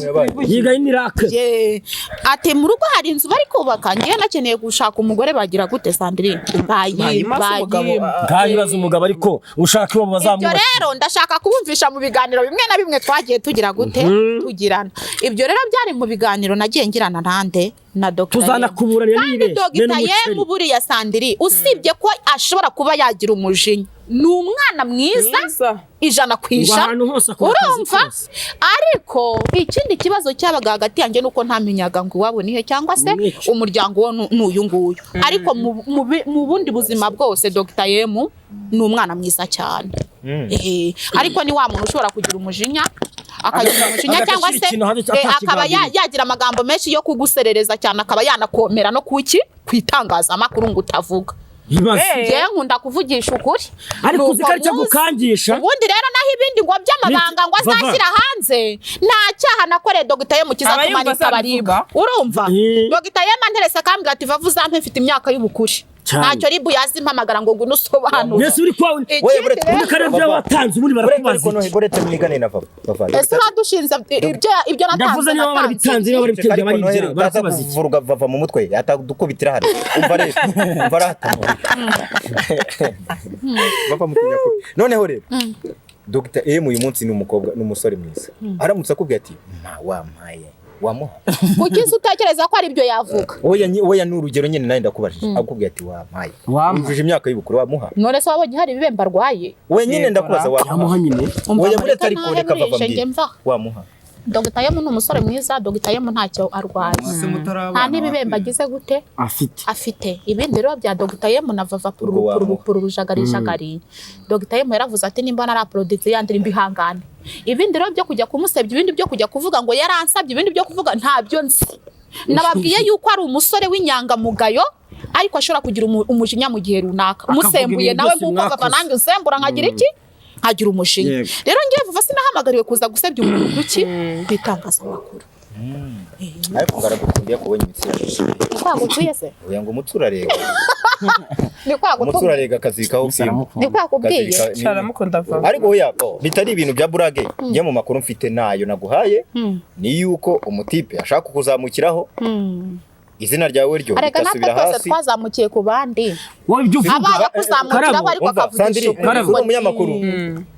Yiga y'inirake. Ye, ati mu rugo hari inzu bari kubaka, ngewe nakeneye gushaka umugore, bagira gute, Sandrine? Bayima se umugabo? Bayima. Ngaho ibaza umugabo, ariko ushaka iwabo Ibyo bazamwubakira. rero ndashaka kubumvisha mu biganiro bimwe na bimwe twagiye tugira gute, tugirana. Ibyo rero byari mu biganiro nagiye ngirana nande, na Dr. Tuzanakuburanira Kandi nibeshye, Dr. bene Yemu umuceri. buriya, Sandiri, usibye ko ashobora kuba yagira umujinya, ni umwana mwiza Mwiza. ijana ku Ngo ijana. ahantu hose akora akazi Urumva, kose. ariko ikindi kibazo cyabaga hagati yanjye nuko ntamenyaga ngo iwabo nihe, cyangwa se Nico. umuryango wo ni uyu nguyu. Ariko mu bundi buzima bwose Dr. Yemu ni umwana mwiza cyane. Ariko ni wa muntu ushobora kugira umujinya, akagira umujinya Agaca cyangwa ashyira se ikintu hanze akaba atakiganiriye. yagira amagambo menshi yo kuguserereza cyane, akaba yanakomera no kuki ku itangazamakuru ngo utavuga. Ibaze. Njyewe nkunda kuvugisha ukuri. Ariko uzi ko Nuko ari cyo muzi. gukangisha. Ubundi rero naho ibindi ngo by'amabanga ngo Vava. azashyira hanze, nta cyaha nakoreye Dogita Yemu kizatuma Abayumva nitaba RIB. azabivuga. Urumva, Eh. Dogita Yemu anterese akambwira ati vavu uzampe mfite imyaka y'ubukure. Cyane. Ntacyo RIB yazimpamagara ngo ngwino usobanure. Mbese uri kwa Ikindi Oya, buretse- rero- undi karere byo watanze, ubundi Buretse barakubaza ariko iki? nohe, buretse mwigane na Vava. Vava, Ese uradushinze ibyo natanze? Ndavuze niba Natanze. barabitanze, niba barabitebye, ariko bari Noheli ibyabo, utaza barakubaza iki? kuvuruga Vava mu mutwe, atadukubitira hano. Umva rero, umva rata. Vava mutinya kubi. Noneho rero Dr M uyu munsi ni umukobwa, ni umusore mwiza. Aramutse akubwiye ati mpa wampaye Wamuha? Kuki se utekereza ko ari byo yavuga? Oya, ni urugero nyine, nawe ndakubajije, akubwiye ati wampaye, Wamuha. wujuje imyaka y'ubukure, wamuha? None se wabonye hari ibibembe arwaye? Wenyine Yego, ndakubaza, Wamuha wamuha? nyine. Umva, Oya, mureka buretse, ariko ntahe reka burije, vava njye mbwira. mva. Wamuha? Dr. Yemu ni umusore mwiza. Dr. Yemu ntacyo arwaye, Mwese mutarabana, nta n'ibibembe agize gute Afite. afite. Ibindi rero bya Dr. Yemu na Vava, Ubwo wamuha. pururu jagari jagari. Dr. Yemu yaravuze ati nimba naraporoditse ya ndirimbo, ihangane. Ibindi rero byo kujya kumusebya, ibindi byo kujya kuvuga ngo yaransabye, ibindi byo kuvuga ntabyo nzi. Nababwiye yuko ari umusore w'inyangamugayo, ariko ashobora kugira umujinya mu gihe runaka. Akavuga Umusembuye ibintu nawe byose nk'uko Vava mwakoze. nanjye usembura nkagira iki, nkagira umujinya. Yego. Rero ngiye Vava sinahamagariwe kuza gusebya umuntu kuki ku itangazamakuru. Ariko ngo aragukundiye kubonye imitsi yawe. Ni kwa gukwiye se? Oya, ngo umutsi urarega. Ni kwa Umutsi gutubwiye? urarega akazirikaho fimbo. Ni kwa kubwiye? Aramukunda Vava. Ariko oya, bitari ibintu bya burage, njye mu makuru mfite nayo naguhaye ni yuko umutipe ashaka kukuzamukiraho, izina ryawe ryo Areka natwe rigasubira twese hasi. twazamukiye ku bandi. Wowe ibyo uvuga. Abaye akuzamukiraho Karabo, ariko Umva, akavugisha Sandrine, ukuri. Karabo. uri umunyamakuru,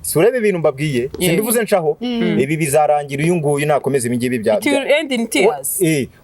si ureba ibintu mbabwiye, simbivuze nshaho. Ibi bizarangira uyu nguyu nakomeza ibi ngibi bya It will end in tears.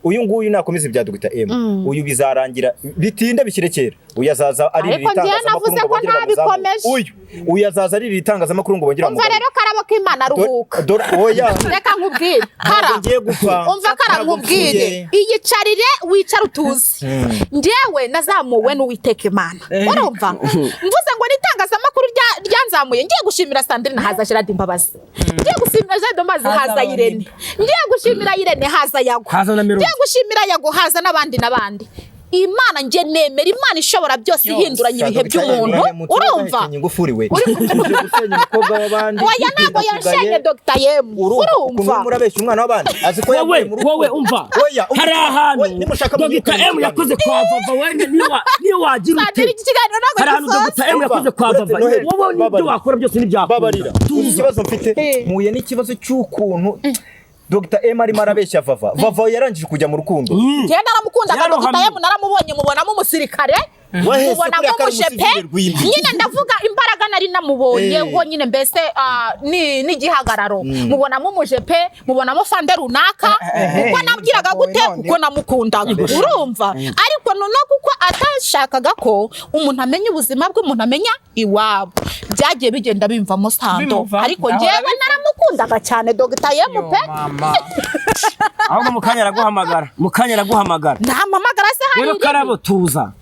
Uyu nguyu nakomeza ibya Dr. M, uyu bizarangira bitinde bishyire kera, uyu azaza aririra Ariko njyewe itangazamakuru navuze ngo ko bongere bamuzamure. ntabikomeje. Uyu azaza aririra itangazamakuru ngo bongere Umva bamugarure. rero, Karabo k'Imana, aruhuka. Oya. Reka nkubwire, Kara. Ntabwo ngiye gupfa. Umva Kara, Ntabwo nkubwire. mpfuye. Iyicarire, wicare utuze. Njyewe nazamuwe n'Uwiteka Imana, urumva? Mvuze ngo n'itangazamakuru ryanzamuye, ngiye gushimira Sandrine haza Gerard Mbabazi, ngiye gushimira Gerard Mbabazi Haza haza Irene, ngiye gushimira Irene haza Yago, Haza na Melody. ngiye gushimira Yago haza n'abandi n'abandi. Imana, njye nemera Imana ishobora byose, ihinduranya ibihe by'umuntu, urumva? Ingufuri we, uje gusenya umukobwa w'abandi. Oya, ntabwo yanshenye Dr. Yemu. Urumva ukuntu Urumva? urimo urabeshya umwana w'abandi, azi ko Wowe yavuye mu rukundo. Wowe umva. Oya, Hari ahantu oya, nimushaka Dr. munyirukane M mu kiganiro. yakoze kwa Vava, wenda niyo wagira ute. Sandrine, iki kiganiro ntabwo Hari ahantu gisoza. Dr. M yakoze kwa Uretse Vava, Noheli, wowe n'ibyo babarira. wakora byose ntibyakunda. Babarira. Uzi ikibazo mfite? Mpuye n'ikibazo cy'ukuntu Dr. M arimo arabeshya Vava. Vava yarangije kujya mu rukundo. Njyewe naramukundaga Dr. Yararohamye. M, naramubonye mubonamo umusirikare, Wahese mubonamo kuriya kari umujepe. umusivile rw'imbi. Nyine ndavuga imbaraga nari namubonyeho nyine, mbese n'igihagararo, mubonamo umujepe, mubonamo fande runaka. Kuko nabwiraga gute? Kuko namukundaga, urumva? Ariko noneho kuko atashakaga ko umuntu amenya ubuzima bwe, umuntu amenya iwabo, byagiye bigenda bimvamo sando. Bimuvamo. Ariko Ahora njyewe abivuga. naramukundaga cyane Dr. M Yo, pe. mama. Ahubwo mu kanya araguhamagara, mu kanya araguhamagara. Ntampamagara se hari Rero irindi? Karabo, tuza.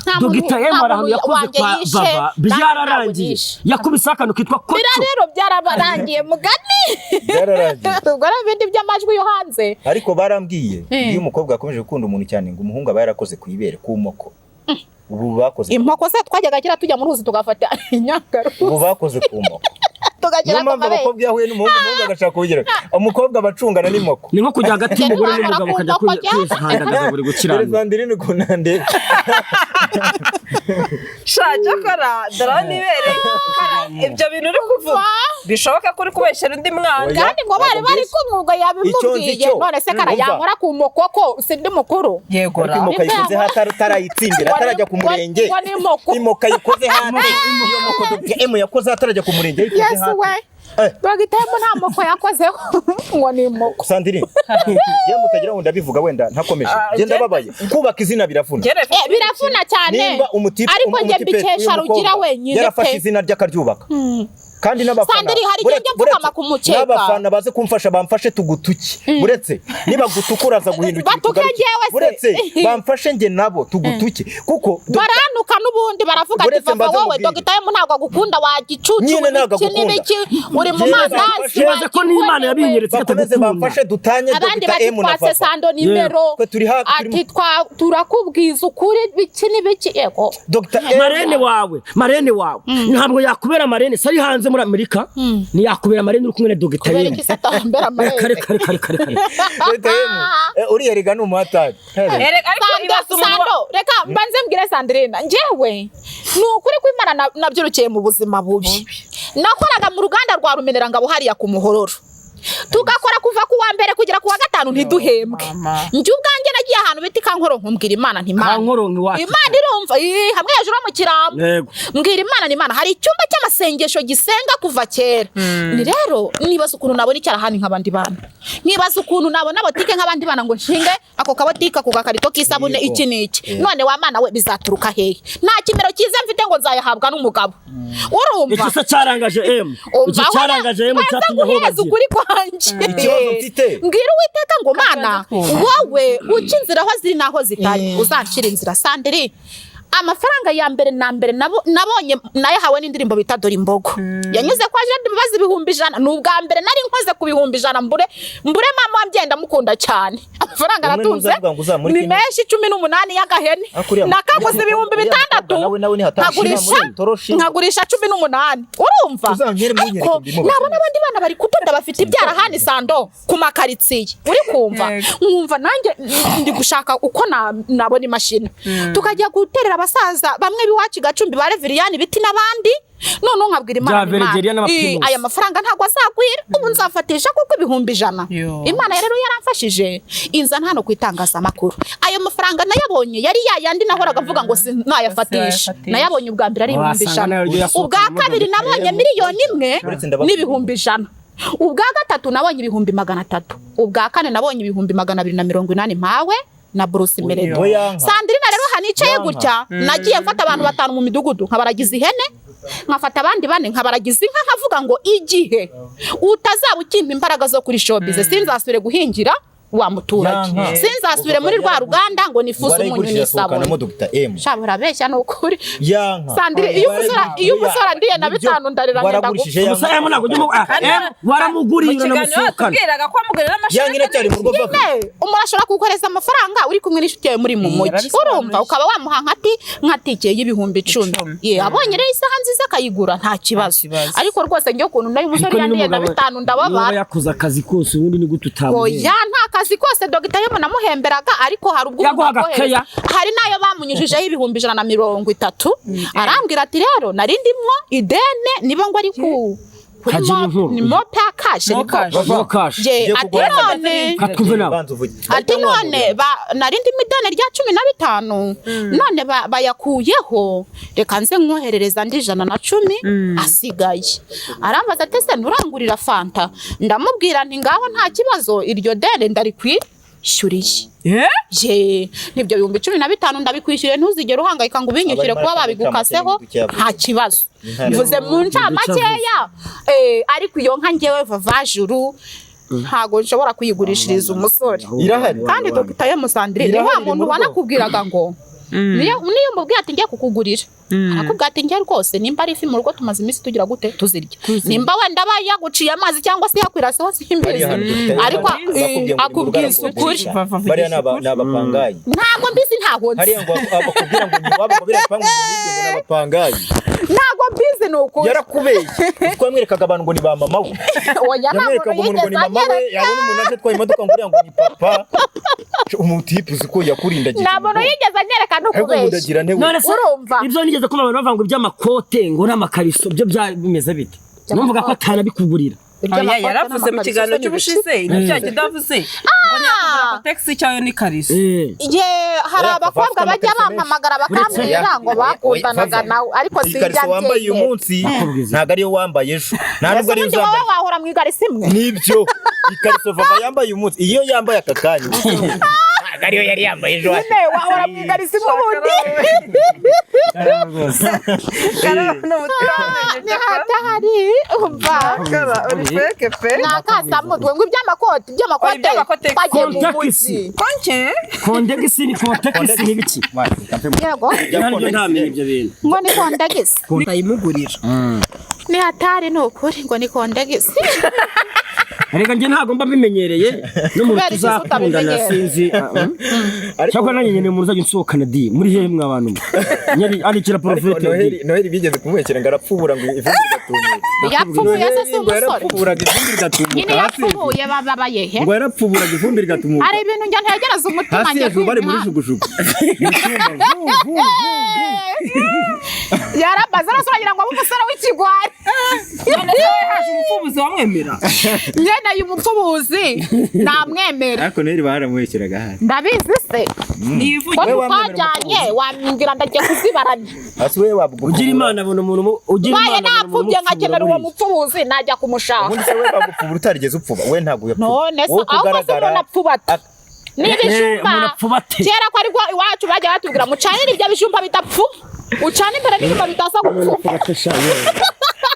Nta muntu- Dr. M nta hari ahantu muntu yakoze wanjye kwa yishe, Vava, nta byararangiye. yishe. Yakubise akantu kitwa Biriya koco. rero byarabarangiye mugani. Byararangiye. Ubwo rero ibindi by'amajwi yo hanze. Ariko barambwiye, Eh. iyo umukobwa akomeje gukunda umuntu cyane, ngo umuhungu aba yarakoze ku ibere, ku moko. Ubu bakoze Inkoko se twajyaga kera tujya mu ruzi tugafata inyagaru Ubu bakoze ku moko. tugagera Niyo ku mpamvu mabere. abakobwa iyo ahuye n'umuhungu, umuhungu agashaka kuwugira, umukobwa aba acungana n'imoko. Ni nko kujya hagati y'umugore Njye n'umugabo ukajya ntiwakora ku nkoko. kwihandagaza buri Dore gukiranura. Sandrine ukuntu andeba. Sha, cyakora dore nibereye Kara, ibyo bintu uri kuvuga bishoboka ko uri kubeshyera undi mwana. Oya. Kandi ngo bari bari kumwe, ubwo Icyo nzi yabimubwiye. cyo. None se Kara Umva. yankora ku mokoko sindi mukuru? Yego Ariko ra. imoka ayikoze hati atarayitsindira, atarajya ku murenge. Ngo ni imoko. Imoka ayikoze hati, iyo moko Dr. M yakoze atarajya ku murenge, ayikoze Yesu hati. we. Eh. Dogiteri nta moko yakozeho, ngo ni imoko. Sandrine, njye mutagira ngo ndabivuga wenda ntakomeje. Ah, Njye ndababaye, kubaka izina biravuna. Biravuna cyane. Nimba umutipe Ariko njye umutipe mbikesha uyu Rugira mukobwa wenyine yarafashe pe. izina rye akaryubaka, kandi n'abafana Sandrine, hari igihe njya mfukama ku mukeka. N'abafana baze kumfasha, bamfashe tugutuke. Buretse nibagutuka uraza guhindukira Batuke utugaruke. njyewe se. Buretse bamfashe njye nabo tugutuke kuko Baranuka n'ubundi baravuga ati Buretse Vava mbanze wowe mubwire. Dogita M ntabwo agukunda, wagicucu Nyine ntabwo iki agukunda. n'ibiki, uri mu Nyine mandazi. bamfashe. Neza ko n'Imana yabinyeretse ko Bakomeze atagukunda. bamfashe dutanye Abandi Dr. bati M na twatse Vava. Sando nimero. Twe turi hafi, Ati turakubwiza ukuri biki n'ibiki, yego. Dr. M Marene wawe, marene wawe ntabwo yakubera marene sari hanze muri Amerika, ntiyakubera marene uri kumwe na Dr. Kubera M. iki se atambera Reka amarene? reka reka reka reka. Dr. M, uriya rega ni umuhatari. Erega ariko Sando, ibaze umuntu Sando, reka mbanze mbwire Sandrine, njyewe ni ukuri kw'Imana nabyurukiye mu buzima bubi. Nakoraga mu ruganda rwa Rumenerangabo hariya ku Muhororo, tugakora kuva ku wa mbere kugera ku wa gatanu ntiduhembwe. Mama. Njye ubwanjye nagiye ahantu Ahantu bita Ikankoronko, mbwira Imana nti Imana, Kankoronko iwacu. Imana irumva. Ii, hamwe hejuru ho mu Kirambo. Yego. Mbwira Imana ni Imana, hari icyumba cy'amasengesho gisenga kuva kera. Ni rero nibaza ukuntu nabona icyarahani nk'abandi bana, nibaza ukuntu nabona botike nk'abandi bana, ngo nshinge ako kabotike, ako gakarito k'isabune, iki n'iki. None wa Mana we, bizaturuka hehe? Nta kimero cyiza mfite ngo nzayahabwa n'umugabo, urumva? Icyo se cyarangaje M, icyo cyarangaje M cyatumye aho Nguhereza bagira. ukuri kwanjye. Ikibazo mfite. Mbwira Uwiteka ngo Mana, wowe uca inzira aho ziri n'aho zitari, uzancira inzira. Sandiri, amafaranga ya mbere na mbere nabonye nayahawe n'indirimbo bita Dore Imbogo, yanyuze kwa Jean Mbabazi, 100,000. Ni ubwa mbere nari nkoze ku 100,000. Mbure mbure mama wambyaye, ndamukunda cyane. Amafaranga Umwe aratunze ntuzavuga ngo uzamurike ni ino. menshi, 18 y'agahene. Ariko uriya Nakaguze uriya ibihumbi mukobwa bitandatu, nawe nihatashira nkagurisha muri toroshi. nkagurisha 18, urumva? Uzankere munyereke Ariko mbimubaze. nabona abandi bana bari kudoda, bafite ibyarahani, sando ku makaritsiye, uri kumva? Yego. Nkumva nanjye ndi gushaka uko nabona imashini, tukajya guterera abasaza bamwe b'iwacu i Gacumbi, ba Reveriyani Biti n'abandi. Noneho nkabwira Imana Bya nti, Imana, Veregeriya n'Abaprimus. Aya mafaranga ntabwo azagwira, ubu nzafatisha kuko 100,000. Yo. Imana rero yaramfashije, inzana hano ku itangazamakuru. Ayo mafaranga nayabonye yari yayandi nahoraga mvuga ngo sinayafatisha. Sinayafatisha. Nayabonye ubwa mbere ari ibihumbi Wasanga ijana. nayo ryo yasohokanye Ubwa mo kabiri Dr. nabonye M. 1,000,000 Uretse ndababwira. n'100,000. Ubwa gatatu nabonye 300,000. Ubwa kane nabonye 280,000 mpawe na Bruce Melody. Oya, nka. Sandrine, rero hanicaye Yanka. gutya, nagiye mfata abantu batanu mu midugudu nkabaragiza ihene, nkafata abandi bane nkabaragiza inka, nkavuga ngo igihe utazaba ukimpa imbaraga zo kuri showbiz, sinzasubire guhingira wa muturage, Yanka. sinzasubire muri rwa ruganda ngo nifuze umunyu Warayigurishije asohokanamo n'isabune. Dr M. Sha, urabeshya, ni ukuri. Yanka. Sandrine, iyo umusore andiye na bitanu, ndarira ngenda Waragurishije gupfa. Gusa yanka. M ntabwo ujya M waramuguriye Mu kiganiro uranamusohokana. watubwiraga ko wamugurira Yanka n'amashanyarazi. iracyari mu rugo, Vava. Nyine umuntu ashobora kugukoreza amafaranga uri kumwe n'inshuti yawe muri mu mujyi, Yarabisobanuye. urumva, ukaba wamuha nka tike y'10,000. Icumi. Ye, abonye rero isaha nziza akayigura, nta kibazo. Kibazo. Ariko rwose njye ukuntu nayo umusore Ariko ni yandiye na n'umugabo bitanu, ndababara. niba yakoze akazi kose, ubundi ni gute utamuhemba? Oya, nta kazi kose Dogita Yemo namuhemberaga, ariko hari ubwo Yaguhaga umuntu akohereza. keya. Hari n'ayo bamunyujijeho 130,000, arambwira ati rero nari ndimwo idene, niba ngo ari ku kuri Kagira inkuru. ni mope kashe. Mo cash. Mo cash. Ye, Ngiye ati kugura none Katwumve nawe. Banza uvuge. ati none nari ndimo ideni rya 15, none bayakuyeho, reka nze nkoherereza andi 110 asigaye. Arambaza ati ese nturangurira fanta? Ndamubwira nti ngaho nta kibazo, iryo deni ndarikwishyuriye. Eh? Ye, nibyo 15,000 ndabikwishyuriye, ntuzigere uhangayika ngo ubinyishyure Abarimo kuba baratanga babigukaseho, incamake y'ibintu. Nta kibazo. Intare. Mvuze mu ncamakeya, ariko iyo nka ngewe Vavajuru ntago nshobora kuyigurishiriza umusore. Irahari. Kandi Dr. M Sandrine, Irahari, wa iri mu muntu rugo. wanakubwiraga ngo niyo umubwiye ati ngiye kukugurira, arakubwira ati njye rwose nimba ari ifi mu rugo tumaze iminsi tugira gute, tuzirya, nimba wenda aba yaguciye amazi cyangwa se yakwiraseho, simbizi. Hariya hantu Dr. M Ariko bakubwiye ngo ni mu rugo akubwiza ukuri. arakodesha. Vava, Bariya ni vugisha ni abapangayi. Ntabwo mbizi, ntago nzi. Hariya ngo bakubwira ngo ni iwabo, ngo biriya bipangu ngo ni ibyo, ngo ni abapangayi. Ntabwo mbizi, ni ukuri. Yarakubeshye, kuko yamwerekaga abantu ngo ni ba mama we. Oya, nta Yamwerekaga muntu umuntu ngo ni yigeze mama we, anyereka. yabona umuntu aje atwaye imodoka ngo uriya ngo ni papa. Umutipe uzi ko yakurindagira. Nta muntu yigeze anyereka, no Ariko kubeshya. ndagira nte we. None se Urumva? ibyo nigeze kumva abantu bavuga ngo iby'amakote ngo n'amakariso byo byari bimeze bite? Numvaga ko atanabikugurira. Oya, yaravuze mu kiganiro cy'ubushize, nicyo kidavuze ngo ntiyakugura kotegisi cyayo n'ikariso. Ye, hari Oya, abakobwa bafite bajya amakariso menshi. bampamagara bakambwira Oya, ngo oya, bakundanaga oya, nawe, ariko sinjya Ikariso wambaye uyu mbyemera. munsi ntabwo ariyo wambaye ejo, nta nubwo ariyo Ese ubundi wowe uzambaye. wahora mu igariso imwe? Nibyo, ikariso Vava yambaye uyu munsi, iyo yambaye aka kanya, ntabwo ariyo yari yambaye ejo hashize. Nyine wahora mu igariso imwe ubundi? Ni hatahari, umva. Uri feke pe. Ni akasamutwe ngo iby'amakoti, iby'amakote. Oya, iby'amakote. Twagiye mu Kontakisi. mujyi. Konke. Kondegisi ni kontekisi ni biki? Yego. Ntabwo ntamenya ibyo bintu. Ngo ni kondegisi. Ndayimugurira. Ni hatari, ni ukuri, ngo ni kondegisi. Reka njye ntabwo mba mbimenyereye n'umuntu Kubera iki se tuzakundana utabimenyera? sinzi. Cyakora nanjye nkeneye umuntu uzajya unsohokana di muri hehe mwa bantu mwe? Nyari arikira Ariko porofete. Noheli, Noheli bigeze kumuhekera ngo arapfubura ngo ivumbi rigatumuka. Yapfubuye se si Noheli ngo umusore? yarapfuburaga ivumbi rigatumuka Nyine hasi. yapfubuye bababaye he? Ngo yarapfuburaga ivumbi rigatumuka. Hari ibintu njya ntegereza umutima Hasi njya hejuru bari muri kwimwa. jugujugu. Mu cyumba, vu, vu, vu. Yaramaze arasa, uragira ngo abe umusore w'ikigwari. None se wowe haje umupfubuzi wamwemera? Nkeneye umupfubuzi namwemera. Ariko neri baramubeshyeraga hano. Ndabizi se Nivuge. ko Wowe wamwemera? twajyanye wambwira ndagiye kuzibaranya. Hasi we wabugupfubura. Ugira Imana abona umuntu ugira Mbaye Imana abona umuntu napfubye umupfubura nkakenera uwo buriya. mupfubuzi najya kumushaka. Ubundi se we bagupfubura utarigeze upfuba? We ntabwo yapfuba. None se Wowe uko aho se ugaragara- umuntu apfuba ate? N'ibijumba. Umuntu apfuba ate? Kera ko aribwo iwacu bajya batubwira mucanire ibyo bijumba bidapfuba, ucane imbere n'inyuma bitaza Umuntu gupfuba. apfuba ate sha yewe?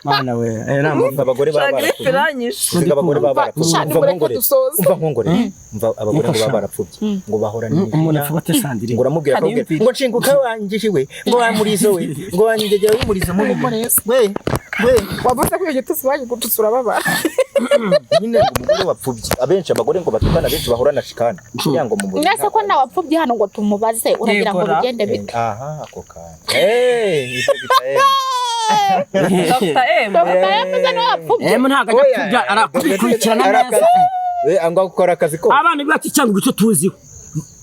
Mana we, aya ni amavuta. Abagore baba Shagrife barapfubye. iranyishe. Uzi ngo abagore baba barapfubye. Sha, Umva nimureke nkongorere. dusoze. Umva nkongorere. Umva, abagore ngo baba barapfubye ngo bahorana Umuntu imijinya. apfuba ate Sandrine? Ngo uramubwira akakubwira ngo nshinguka wanjije we, ngo wamurizo we, ngo wanjegera w'umurizo mubi we we. Wavuze ko iyo gitutsi bagigututse urababara. Nyine ngo umugore wapfubye, abenshi abagore ngo batukana, abenshi bahorana shikana kugira ngo mu buriri. Mwese ko nawe wapfubye hano ngo tumubaze, uragira ngo Yegora. bigende bite? Aha ako kantu eh ibyo bita Dr. M. Dr. yavuze niwe wapfubye. Emu ntabwo ajya kupfubya, arakubikurikirana neza. Ngo akora akazi ko Abana bacu cyangwa icyo tuziho,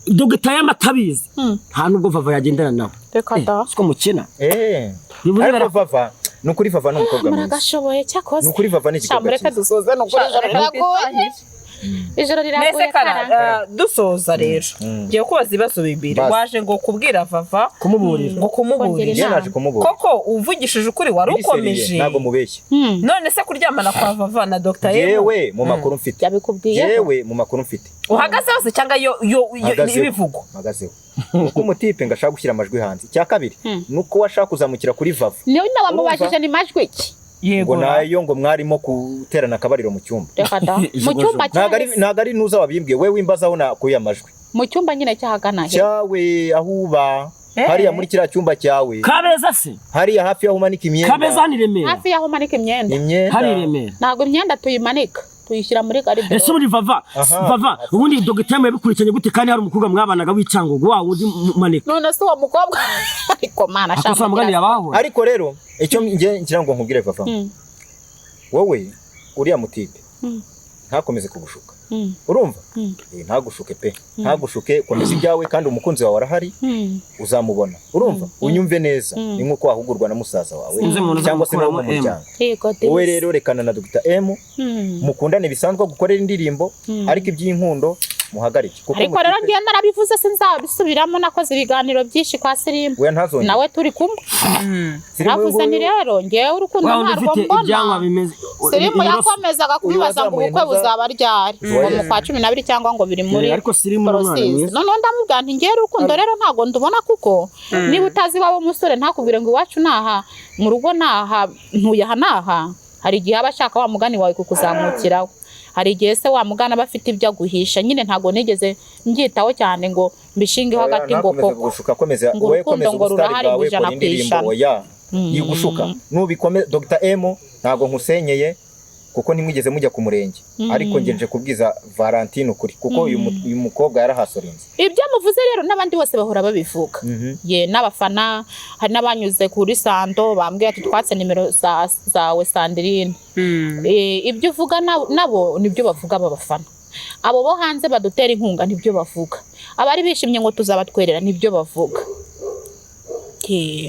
dogita y'amatabizi nta nubwo Vava yagendana nawe. Reka da. Siko mukina. Eh, Bivuze ariko Vava ni ukuri, Vava ni umukobwa mwiza. Muragashoboye cyakoze. Ni ukuri Vava ni Sha, igikobwa mureke cyiza. dusoze, ni ukuri ijoro riragoye, ijoro riragoye. Mbese kara Kara. dusoza rero, ngiye kubaza ibibazo bibiri. Basi. Waje ngo kubwira Vava Kumuburira. ngo kumuburira. Njye naje kumubura. Koko uvugishije ukuri wari Biri seriye, ukomeje? ntabwo mubeshye. None se kuryamana kwa Vava na Dr. M Yewe mu makuru mfite, Yabikubwiye? yewe mu makuru mfite. Uhagaze hose cyangwa yo Mpagazeho. ibivugwa? Mpagazeho kuko umutipe ngo ashaka gushyira amajwi hanze. Icya kabiri ni uko washaka kuzamukira kuri Vava. Niwe wamubajije ni majwi ki? Ngo nayo ngo mwarimo guterana akabariro mu cyumba. Reka da, mu cyumba Ntabwo ari cyahise. ntabwo ari nuza wabimbwiye, we wimbazaho nakuye amajwi. Mu cyumba nyine cyahagana he? Cyawe aho uba hariya muri kiriya cyumba cyawe. Kabeza se? Hariya hafi y'aho umanika imyenda. Kabeza hano i Remera? Hafi y'aho umanika imyenda. Imyenda. Hari i Remera. Ntabwo imyenda tuyimanika, tuyishyira muri Ese gariderobe. muri Vava, Aha. Vava ubundi dogita yabikurikiranye gute kandi hari umukobwa mwabanaga w'icyangugu wa wundi manika? None se uwo mukobwa, ariko mana Ako sha, mugani yabaho. Ariko rero icyo nge ngira ngo nkubwire Vava, wowe uriya mutipe ntakomeze kugushuka. Urumva? Ntagushuke pe, ntagushuke. Komeza ibyawe kandi umukunzi wawe arahari, uzamubona. Urumva, unyumve neza, ni nk'uko wahugurwa na musaza wawe Sinzi umuntu cyangwa se nawe mu uzamukuramo M. muryango. Yego. Wowe Disi. rero rekana na Dr. M, mukundane bisanzwe, gukorera indirimbo, ariko iby'inkundo muhagarike kuko Ariko rero umutipe- ngiye narabivuze sinzabisubiramo, nakoze ibiganiro byinshi kwa Sirimu. Oya, ntazongere. Nawe turi kumwe. Sirimu Navuze uyu nti nguyu- rero ngewe urukundo Wa wundi ntarwo ufite ibyanwa mbona. bimeze Sirimu ibiroso. yakomezaga kubibaza ngo wazamuye ubukwe buzaba ryari, ngo mu kwa 12 cyangwa ngo biri muri Ariko Sirimu ni umwana porosesi. mwiza. Noneho ndamubwira nti ngewe urukundo rero ntabwo ndubona, kuko niba utazi iwabo umusore ntakubwire ngo iwacu naha, mu rugo naha, ntuye aha naha. Hari igihe aba ashaka wa mugani wawe kukuzamukiraho, hari igihe se wa mugani aba afite ibyo aguhisha. Nyine ntabwo nigeze mbyitaho cyane ngo mbishingeho Oya, hagati ngo ntakomeze koko kugushuka, komeza ngo wowe, urukundo komeza ngo ubusitari rurahari bwawe, ijana kora ku indirimbo. ijana. Oya, yigushuka nubikome. Dr. M ntabwo nkusenyeye kuko ntimwigeze mujya ku murenge, ariko nge nje kubwiza Valentine ukuri kuko uyu mukobwa yarahasorinze. Ibyo muvuze rero n'abandi bose bahora babivuga. Ye n'abafana, hari n'abanyuze kuri Sando bambwiye ati twatse nimero zawe Sandrine. Ibyo uvuga nabo nibyo bavuga aba bafana, abo bo hanze badutera inkunga nibyo bavuga, abari bishimye ngo tuzabatwerera nibyo bavuga.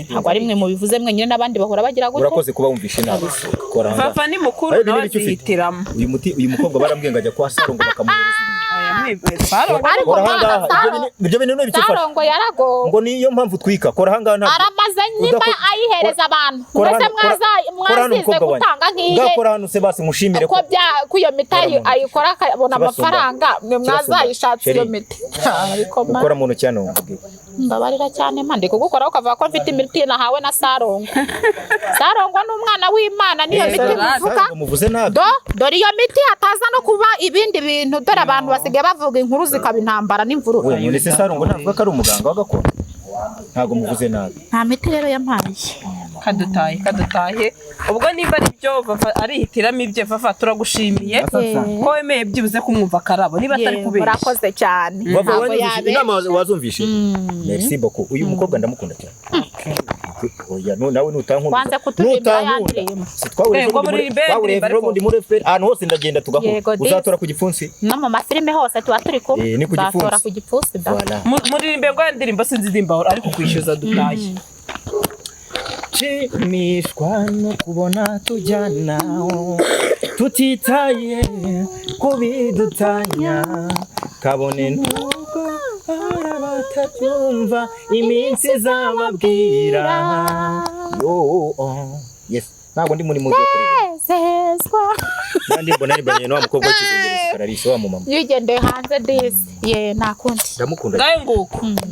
Ntabwo ari mwe mubivuze mwenyine, n'abandi bahora bagira gutyo. Urakoze kuba wumvishe inama. Kora aha ngaha. Vava ni mukuru, Ariko nawe niba icyo ufite. azihitiramo. Uyu muti, uyu mukobwa barambwiye ngo ajya kwa Saro ngo bakamuhereza ibintu. Oya, mwibwe. Saro, Ariko Kora aha mwana, ngaha. Ibyo ibyo bintu ni ibiki ufashe? Sarongo yaragowe. Ngo niyo mpamvu twika. Kora aha ngaha ntabwo. Aramaze nyimba ayihereza abantu. Mbese Kora hano, mwazize mukobwa wanjye. gutanga nk'ihe? Ngaho kora hano se basi mushimire Ko ko bya ko iyo miti ayikora akabona Kibasumba. amafaranga, mwe Kibasumba. mwazayishatse iyo Chérie. miti. Ariko ma ukora mu ntoki hano nkubwire. Mbabarira cyane ma, ndi kugukoraho ukavuga ko mfite imiti nahawe na Sarongo. Sarongo ni umwana w'Imana, niyo miti muvuga. Sarongo muvuze nabi. Dore iyo miti hataza no kuba ibindi bintu, dore abantu basigaye bavuga inkuru zikaba intambara n'imvururu. We none se Sarongo ntavuga ko ari umuganga wa gakondo? Ntabwo muvuze nabi. Nta miti rero yampaye. Kadutahe kadutahe, ubwo niba ari byo Vava arihitiramo ibye. Vava, turagushimiye ko wemeye byibuze kumwumva akarabo niba atari Ye, kubeshya. murakoze cyane. Vava, Ntabwo wanyumvise yabeshya. inama wazumvishe? Merci beaucoup. Uyu mukobwa ndamukunda cyane. Oya, nawe nutankunda. Wanze kuturirimba ya Nutankunda. ndirimbo. Si twahuriye Eh, ngo ejo bundi muri twahuriye band, ejo bundi muri FPR, ahantu hose ndagenda tugahura. Yego, disi. Uzatora ku gipfunsi? No mu mafilime hose tuba turi kumwe. Eh, ni ku gipfunsi. Nzatora ku gipfunsi da. Voilà. Muririmbe ngo ya ndirimbo sinzi indirimbo ariko kwishyuza dutahe. Nshimishwa no kubona tujyana, tutitaye ku bidutanya, kabone nubwo hari abatabyumva, iminsi izababwira. Yo, oh, yes, ntabwo ndi muri muzi yo kuririmba. Nezezwa. Nandi mbona ari na wa mukobwa w'ikizungerezi, Kararisi, wa mumama. Yigendeye hanze disi ye, nta kundi. Ndamukunda. Ngayo nguko.